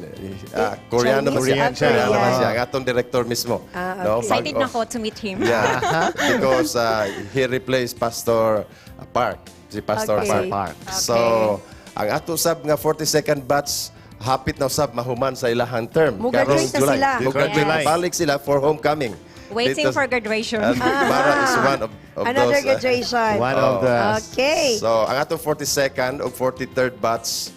Koreano man siya. Korean siya. Koreano man Korean. siya. Ang atong director mismo. No? Excited Bag-o. na ko to meet him. Yeah, because he replaced Pastor Park, si Pastor Park. Park. So, ang ato sab nga 42nd batch hapit na usab mahuman sa ilahang term. Mo-graduate Karong na July. sila. Mo-graduate Yes. na. Balik sila for homecoming. Waiting Dito- for graduation. And Mara is one of Another those. graduation. One of the Okay. So, ang atong 42nd o 43rd batch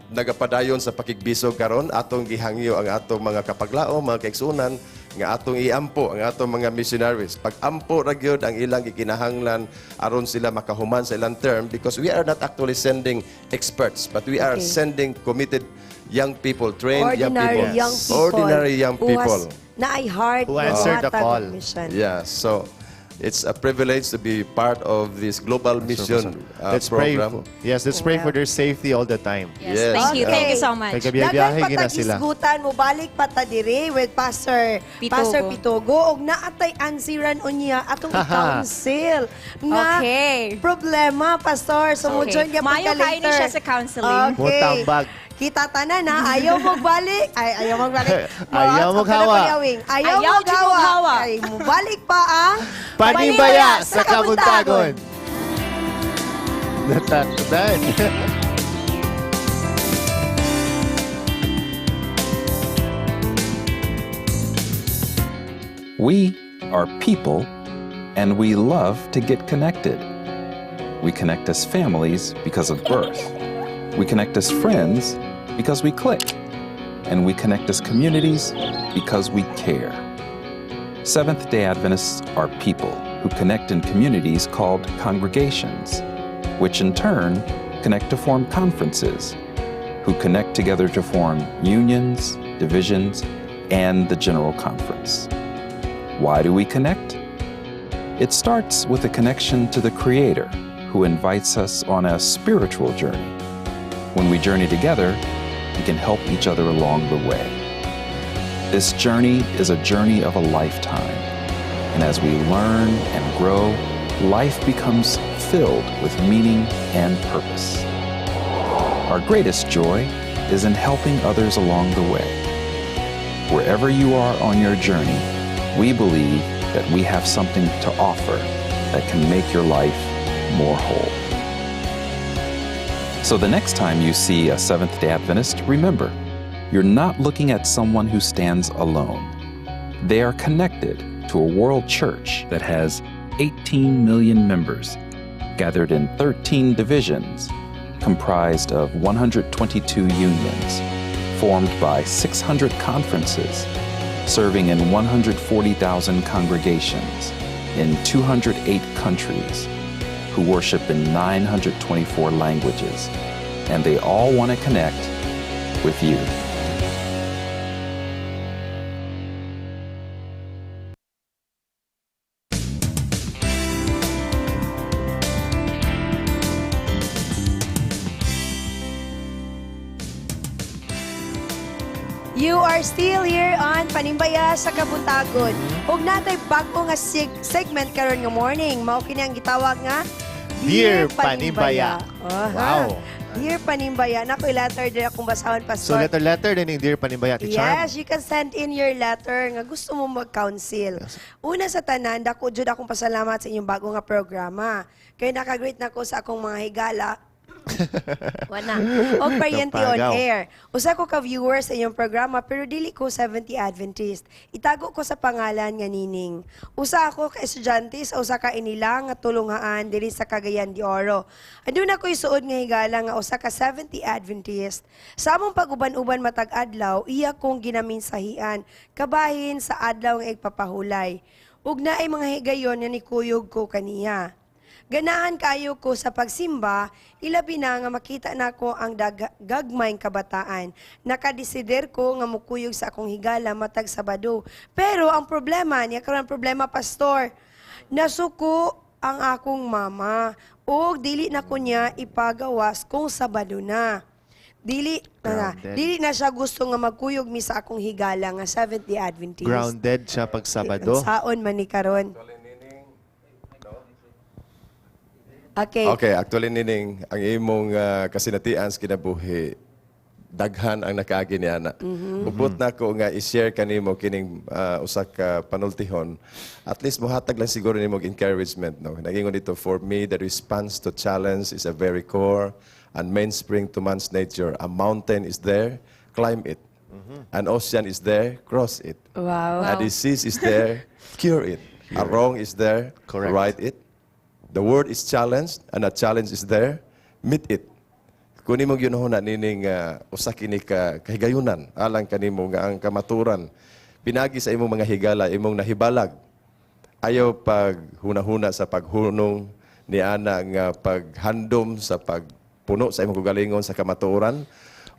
nagapadayon sa pakigbisog karon. Atong gihangyo ang atong mga kapaglaom, mga kaigsunan nga atong iampo ang atong mga missionaries. Pag-ampo ra gyud ang ilang gikinahanglan aron sila makahuman sa ilang term, because we are not actually sending experts, but we are sending committed young people, trained young Ordinary people. young people. Ordinary young who people. has naay heart Who answered the mohatag call. og mission. Yeah, so it's a privilege to be part of this global mission Let's pray. program. Yes, let's pray for their safety all the time. Yes, Yes. thank you. Thank you so much. Kay gabiyahe Daghan gina sila. pa mo balik pa ta diri with Pastor Pitogo. Pastor Pitogo og naatay ansiran unya atong i-counsel nga problema, Pastor. So mo join gyapon Maayo ka kayo ni later. siya sa counseling. Okay. Mutambag. Kita tanan ha, ayaw mo balik. Ay, ayaw magbalik. Ayaw mo gawa. Ayaw, Ayaw mo jud mo gawa. gawa. Ay, mubalik pa ang Panimbaya sa Kabuntagon. Natakdan. We are people and we love to get connected. We connect as families because of birth. We connect as friends because we click. And we connect as communities because we care. Seventh day Adventists are people who connect in communities called congregations, which in turn connect to form conferences, who connect together to form unions, divisions, and the General Conference. Why do we connect? It starts with a connection to the Creator, who invites us on a spiritual journey. When we journey together, we can help each other along the way. This journey is a journey of a lifetime, and as we learn and grow, life becomes filled with meaning and purpose. Our greatest joy is in helping others along the way. Wherever you are on your journey, we believe that we have something to offer that can make your life more whole. So the next time you see a Seventh day Adventist, remember, you're not looking at someone who stands alone. They are connected to a world church that has 18 million members, gathered in 13 divisions, comprised of 122 unions, formed by 600 conferences, serving in 140,000 congregations in 208 countries, who worship in 924 languages, and they all want to connect with you. You are still here on Panimbaya sa Kabuntagon. Ug natay bag-o nga segment karon nga morning. Mao kini ang gitawag nga Dear Panimbaya. Aha. Wow. Dear Panimbaya. Nako, letter diri akong basahon, So Pastor. letter letter din yung Dear Panimbaya ti Charm. Yes, you can send in your letter nga gusto mo mag-counsel. Una sa tanan, dako jud akong pasalamat sa inyong bago nga programa. Kay naka-greet na ko sa akong mga higala. Wala. Og paryente on Napagaw. air. Usa ko ka viewer sa inyong programa pero dili ko 70 Adventist. Itago ko sa pangalan nga Nining. Usa ako ka estudyante sa usa ka inila nga tulungaan diri sa Cagayan de Oro. Aduna ko isuod nga higala nga usa ka 70 Adventist. Sa among pag-uban-uban matag adlaw, iya kong ginaminsahian kabahin sa adlaw nga igpapahulay. Ug naay mga higayon nga nikuyog ko kaniya. Ganahan kayo ko sa pagsimba, ilabi na nga makita nako ang gagmayng kabataan. Nakadesider ko nga mukuyog sa akong higala matag Sabado. Pero ang problema, niya karon ang problema, Pastor, nasuko ang akong mama ug dili na ko niya ipagawas kung Sabado na. Dili na, Grounded. dili na siya gusto nga magkuyog mi sa akong higala nga Seventh-day Adventist. Grounded siya pag Sabado. Saon man ni karon. Okay. Okay, actually Nining, ang imong kasinatian sa kinabuhi daghan ang nakaagi ni ana. Ubot na ko nga i-share kanimo kining usa ka panultihon. At least mohatag lang siguro nimo og encouragement, no. Nagingon dito, for me the response to challenge is a very core and mainspring to man's nature. A mountain is there, climb it. An ocean is there, cross it. Wow. A disease is there, cure it. A wrong is there, right it. The world is challenged and a challenge is there, meet it. Kung imong ginuhuna nining usa kini ka kahigayunan alang kanimo nga ang kamaturan pinagi sa imong mga higala imong nahibalag, ayaw pag hunahuna sa paghunong ni ana nga paghandom sa pagpuno sa imong kaugalingon sa kamatuoran,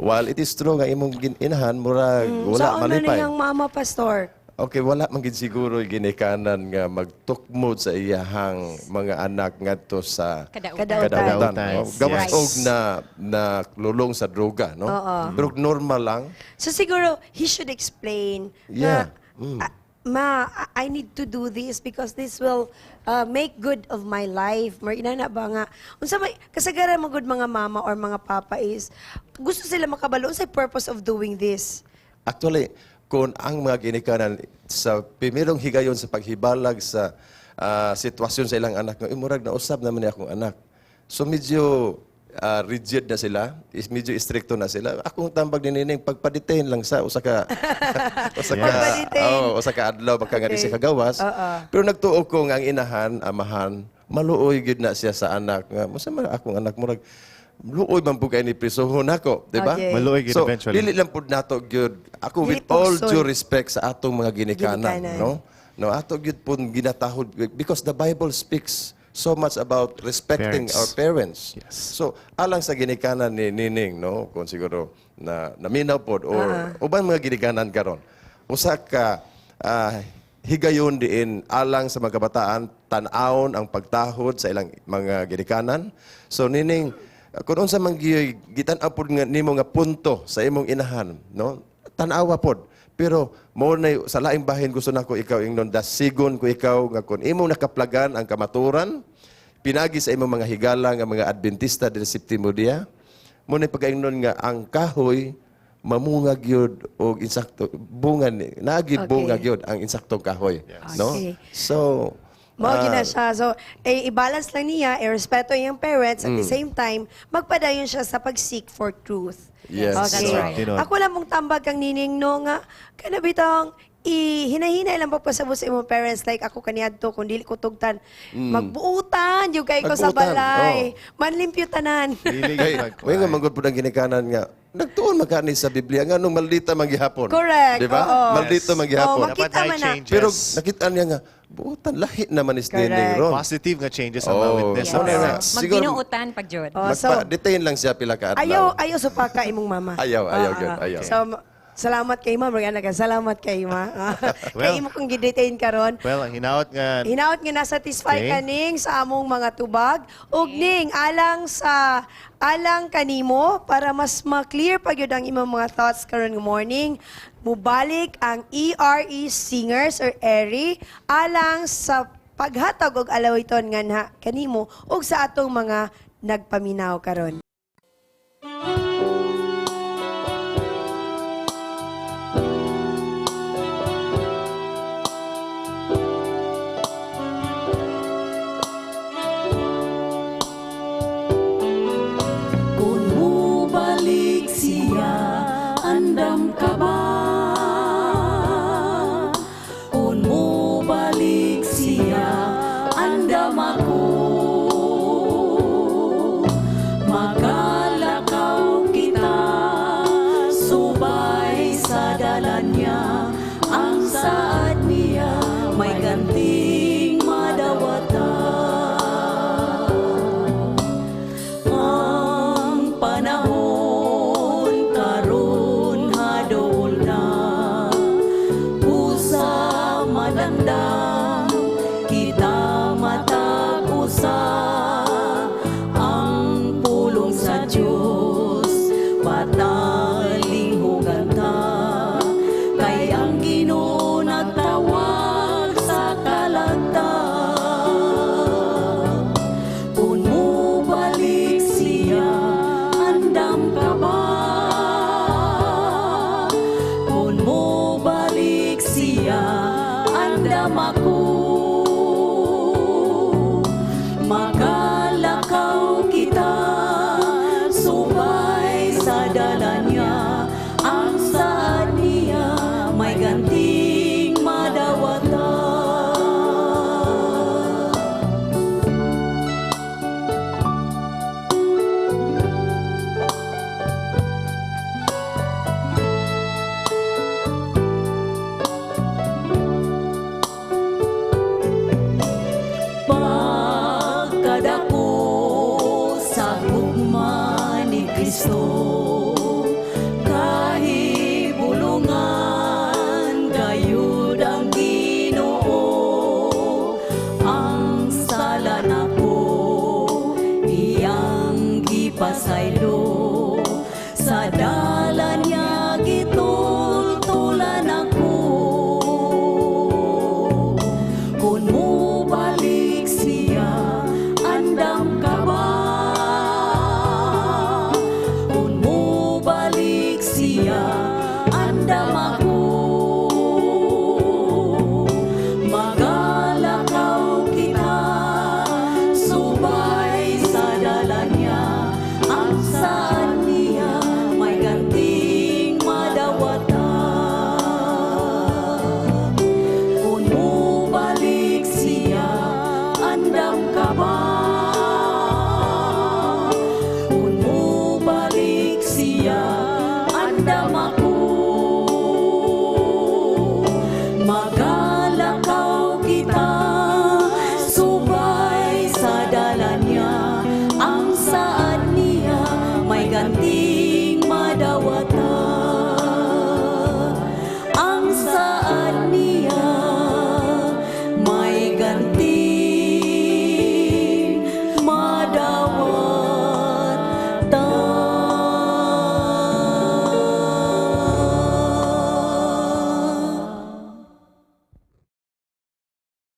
while it is true nga imong inahan murag wala Saan man malipay. niyang mama, Pastor? Okay, wala man gid siguro ginikanan nga magtukmod sa iyahang mga anak ngadto sa Kadautan. kadautan. Kadautan. Oh, gawas Yes. og na na lulong sa droga, no? Oo. Pero normal lang. So siguro, he should explain Yeah. na, "Ma, I need to do this because this will make good of my life." Mar inana ba nga unsa may kasagaran mo gud mga mama or mga papa is gusto sila makabalo unsay purpose of doing this. Actually, kung ang mga ginikanan sa primerong higayon sa paghibalag sa sitwasyon sa ilang anak, nga murag na usab naman ni akong anak. So medyo rigid na sila, is medyo strikto na sila. Akong tambag ni Nining, pagpa-detain lang sa usa ka Pagpa-detain. oh, usa ka adlaw baka nga di siya kagawas. Pero nagtuo ko nga ang inahan, amahan, maluoy gyud na siya sa anak nga musa man akong anak, murag luoy man pud kay ni prisohon nako, di ba? Okay. Maluoy gyud So, eventually. dili lang pud nato gyud ako Dili with all pugson. due respect sa atong mga ginikanan, Ginikanan. no? No, ato gyud pud ginatahod because the Bible speaks so much about respecting Parents. our parents. Yes. So, alang sa ginikanan ni Nining, no, kung siguro na naminaw pod or uban mga ginikanan karon. Usa ka higayon diin alang sa mga kabataan tan-awon ang pagtahod sa ilang mga ginikanan. So Nining, kung unsa man gyud gitan-aw pod nga nimo nga punto sa imong inahan, no? Tan-awa pod. Pero mo na sa laing bahin gusto nako ikaw ingnon, dasigon ko ikaw nga kung imong nakaplagan ang kamaturan pinagi sa imong mga higala nga mga Adventista diri sa Septimo Dia, mo na pagaingnon nga ang kahoy mamunga gyud og insakto bunga ni naagi bunga gyud ang insaktong kahoy, no? Okay. So Mao gina Ah. siya. So, eh, i-balance lang niya, i-respeto iyang parents, at the same time, magpadayon siya sa pag-seek for truth. Yes. Okay. That's right. Tinuod. Ako lang mong tambag kang Nining no nga kana bitong i hinahinay lang pagpasabot sa imong parents, like ako kaniadto kung dili ko tugtan, magbuutan yung kay ko sa Magbuutan, balay, manlimpyo tanan. Kay, may nga manggod po ng ginikanan nga, nagtuon man kani sa Biblia nga nung maldita man gihapon. Correct, Di ba? oo. Maldita man gihapon. Oo, makita man na. Pero nakita niya nga, buutan lahi naman is Correct. Nining ron. Positive nga changes ang Oh, ma-witness sa yes. parents. Siguro- Magbinuutan pag jud. Oh, so, Magpa-detain lang siya pila ka adlaw. Ayaw, ayaw supaka imong mama. Ayaw, ayaw, Ah, gyud, ah. ayaw. So, salamat kay ma'am. Mga anak, salamat kay ma. Well, kay imo kong gidetain karon. Well, ang hinaot nga Hinaot nga na-satisfy Okay. kaning sa among mga tubag ug ning alang sa alang kanimo para mas ma-clear pa gyud ang imong mga thoughts karon nga morning. Mubalik ang ERE Singers or ERE alang sa paghatag og alawiton nga na kanimo ug sa atong mga nagpaminaw karon. Kung mubalik siya, andam ka ba? Kung mubalik siya, andam ako. Magalakaw kita, subay sa dalan niya. Ang saad niya, may ganting madawatan. Ang panahon karon hadol na, usa madamdam kita matag-usa. Ang pulong sa Dios patalinghugan ta, kay ang Ginoo nagtawag sa kalagta. Kung mubalik siya, andam ka ba? Kung mubalik siya, andam ako. Magalakaw kita, subay sa dala niya. Ang saad niya, may ganting madawatan. Pagkadako sa gugma ni Kristo, kahibulungan gayud ang Ginoo. Ang sala nako iyang gipasaylo, sa dala niya gitultulan ako. Kung mubalik siya, andam ka ba? Kung mubalik siya, andam ako. Magalakaw kita, subay sa dala niya. Ang saan niya, may ganting madawatan. Kung mubalik siya, andam ka ba? Kung mubalik siya, andam ako. Magalakaw kita, subay sa dala niya. Ang saad niya, may ganting madawatan. Ang saad niya, may ganting madawatan.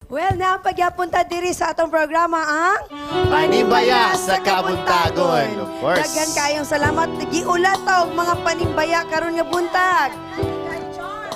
Well, napagyapon ta diri sa atong programa ang Panimbaya sa Kabuntagon. Of course. Daghan kayong salamat. Giulat ta og mga panimbaya karon nga buntag.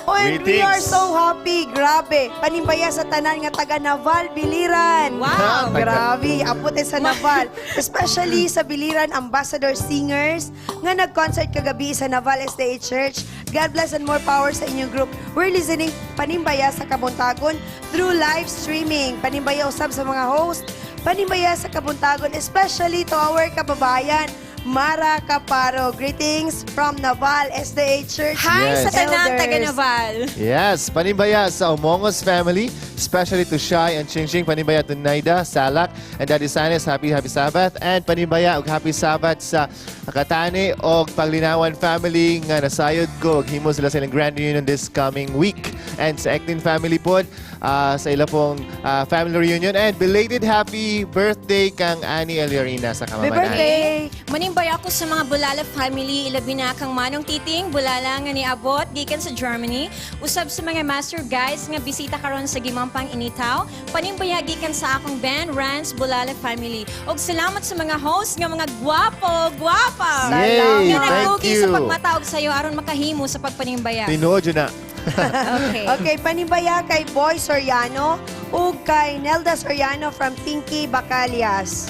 Oh, and we Greetings. are so happy. Grabe. Panimbaya sa tanan nga taga Naval, Biliran. Wow. Grabe. Apot eh sa Naval. Especially sa Biliran Ambassador Singers nga nag-concert kagabi sa Naval SDA Church. God bless and more power sa inyong group. We're listening Panimbaya sa Kabuntagon through live streaming. Panimbaya usab sa mga host. Panimbaya sa Kabuntagon, especially to our kababayan, Mara Caparo. Greetings from Naval SDA Church. Hi sa tanan Elders. taga Naval. Yes, panimbaya sa Umongos family, especially to Shai and Chingching, panimbaya to Naida, Salak, and Daddy Sanes, happy happy Sabbath, and panimbaya og happy Sabbath sa Katani og Paglinawan family nga nasayod ko og himo sila sa ilang grand reunion this coming week. And sa Ektin family pod, sa ila pong family reunion, and belated happy birthday kang Annie Eliorina sa Happy Kamamanan. birthday! Manimbaya ako sa mga Bulala family, ilabi na kang Manong Titing, Bulala nga niabot gikan sa Germany. Usab sa mga master guys nga bisita karon sa Gimampang Initaw. Panimbaya gikan sa akong Ben Rans Bulala family. Og salamat sa mga host nga mga gwapo, gwapa. Yay! Nga Thank nagtugi sa you. pagmataog sayo aron makahimo sa pagpanimbaya. Tinuod yun na. Okay. Okay, panimbaya kay Boy Soriano ug kay Nelda Soriano from Pinky Bacalias.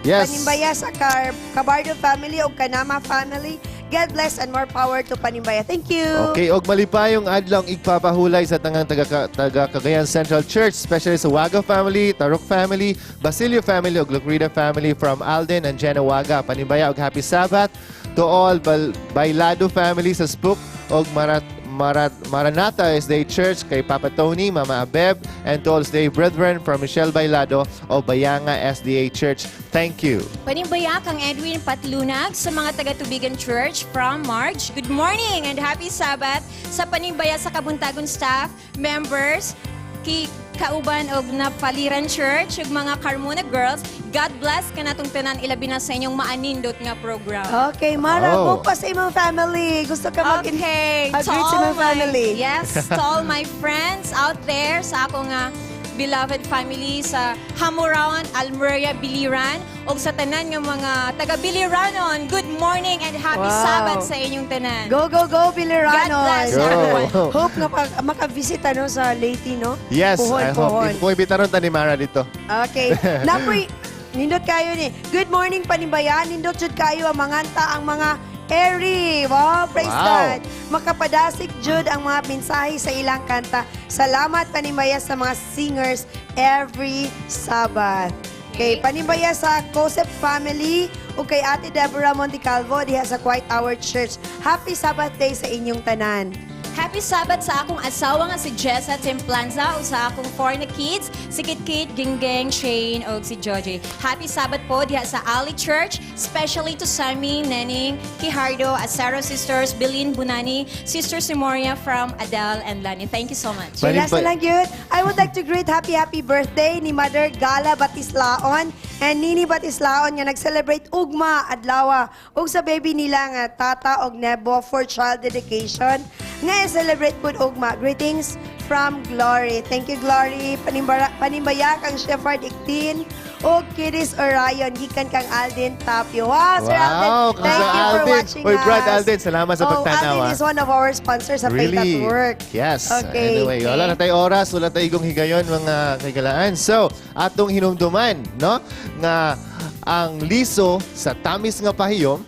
Yes. Panimbaya sa Cabardo family ug Kanama family. God bless and more power to Panimbaya. Thank you. Okay, og malipayong adlaw ang igpapahulay sa tangang taga Cagayan Central Church, especially sa Waga family, Tarok family, Basilio family ug Lucrida family from Alden and Jenna Waga. Panimbaya og happy Sabbath to all Bailado family sa Spook og Maranatha SDA Church kay Papa Tony, Mama Abeb, and to all SDA brethren from Michelle Bailado o Bayanga SDA Church. Thank you. Panimbaya kang Edwin Patlunag sa mga taga-Tubigan Church from March. Good morning and happy Sabbath sa Panimbaya sa Kabuntagon staff, members, ki kauban og Napaliran Church ug mga Carmona Girls. God bless kanatong tanan, ilabi na sa inyong maanindot nga program. Okay, Mara, Oh. go pa sa imong family. Gusto ka mag Okay, to greet sa all imong family. Yes, to all my friends out there sa akong beloved family sa Hamurawan, Almeria, Biliran ug sa tanan nga mga taga Biliranon. Good morning and happy Wow. Sabbath sa inyong tanan. Go, go, go, Biliranon. God bless Go. everyone. Hope nga makavisit ano sa Leyte, no? Yes, Puhon, I hope. puhon. Kung ibitaron ta ni Mara dito. Okay. Napoy, nindot kayo ni. Good morning, Panimbayan. Nindot jud kayo ang manganta ang mga Eri. Wow, praise Wow. God. Makapadasik jud ang mga mensahe sa ilang kanta. Salamat, Panimbaya, sa mga singers every Sabbath. Okay, Panimbaya sa Cosep family ug kay Ate Deborah Montecalvo diha sa Quiet Hour Church. Happy Sabbath day sa inyong tanan. Happy Sabbath sa akong asawa nga si Jessa Templanza o sa akong four na kids, si Kit Kit, Ginggeng, Shane o si Joji. Happy Sabbath po diha sa Ali Church, especially to Sammy, Nening, Kihardo, Acero Sisters, Belin Bunani, Sister Simoria from Adele and Lani. Thank you so much. Last na lang yun, I would like to greet happy happy birthday ni Mother Gala Batislaon and Nini Batislaon nga nag-celebrate ugma adlawa ug sa baby nila nga Tata og Nebo for child dedication nga celebrate pud ugma. Greetings from Glory. Thank you, Glory. Panimbaya kang Shepherd Iktin ug Kidis Orion gikan kang Alden Tapio. Wow, Sir Alden. Wow, Thank Sir you for Alden. watching Uy, Brad us. Alden, salamat sa Oh, pagtanaw. Alden is one of our sponsors sa Faith at Really? Work. Yes. Okay. Anyway, wala na tayo oras, wala tayo igong higayon mga kaigalaan. So, atong hinumduman, no? Nga ang liso sa tamis nga pahiyom,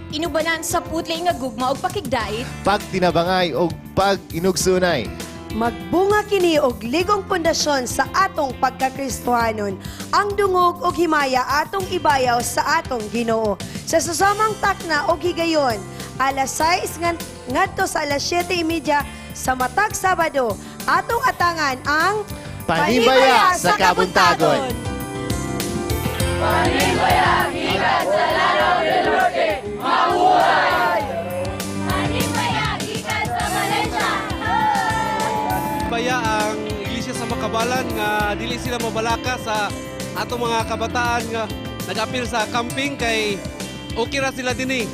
Inubanan sa putli nga gugma og pakigdait, pagtinabangay o pag-inugsunay. Magbunga kini og ligong pundasyon sa atong pagkakristohanon. Ang dungog og himaya atong ibayaw sa atong Ginoo. Sa susamang takna og higayon, alas 6 ngadto sa alas 7:30 sa matag Sabado, atong atangan ang Panimbaya sa Kabuntagon. Panimbaya gikan sa Lanao del Norte, mabuhay! Panimbaya gikan sa Valencia. Baya ang Iglesia sa Makabalan nga dili sila mabalaka sa atong mga kabataan nga nag-apil sa camping kay okay ra sila dinhi.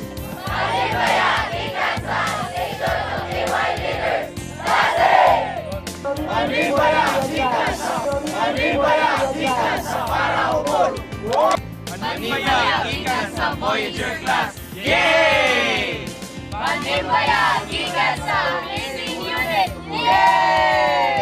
Panimbaya gikan sa Station of AY Leaders. Pasig! Panimbaya gikan sa Panimbaya gikan sa Paraubon. Panimbaya gikan sa Voyager class. Yay! Panimbaya gikan sa Amazing Unit. Yay!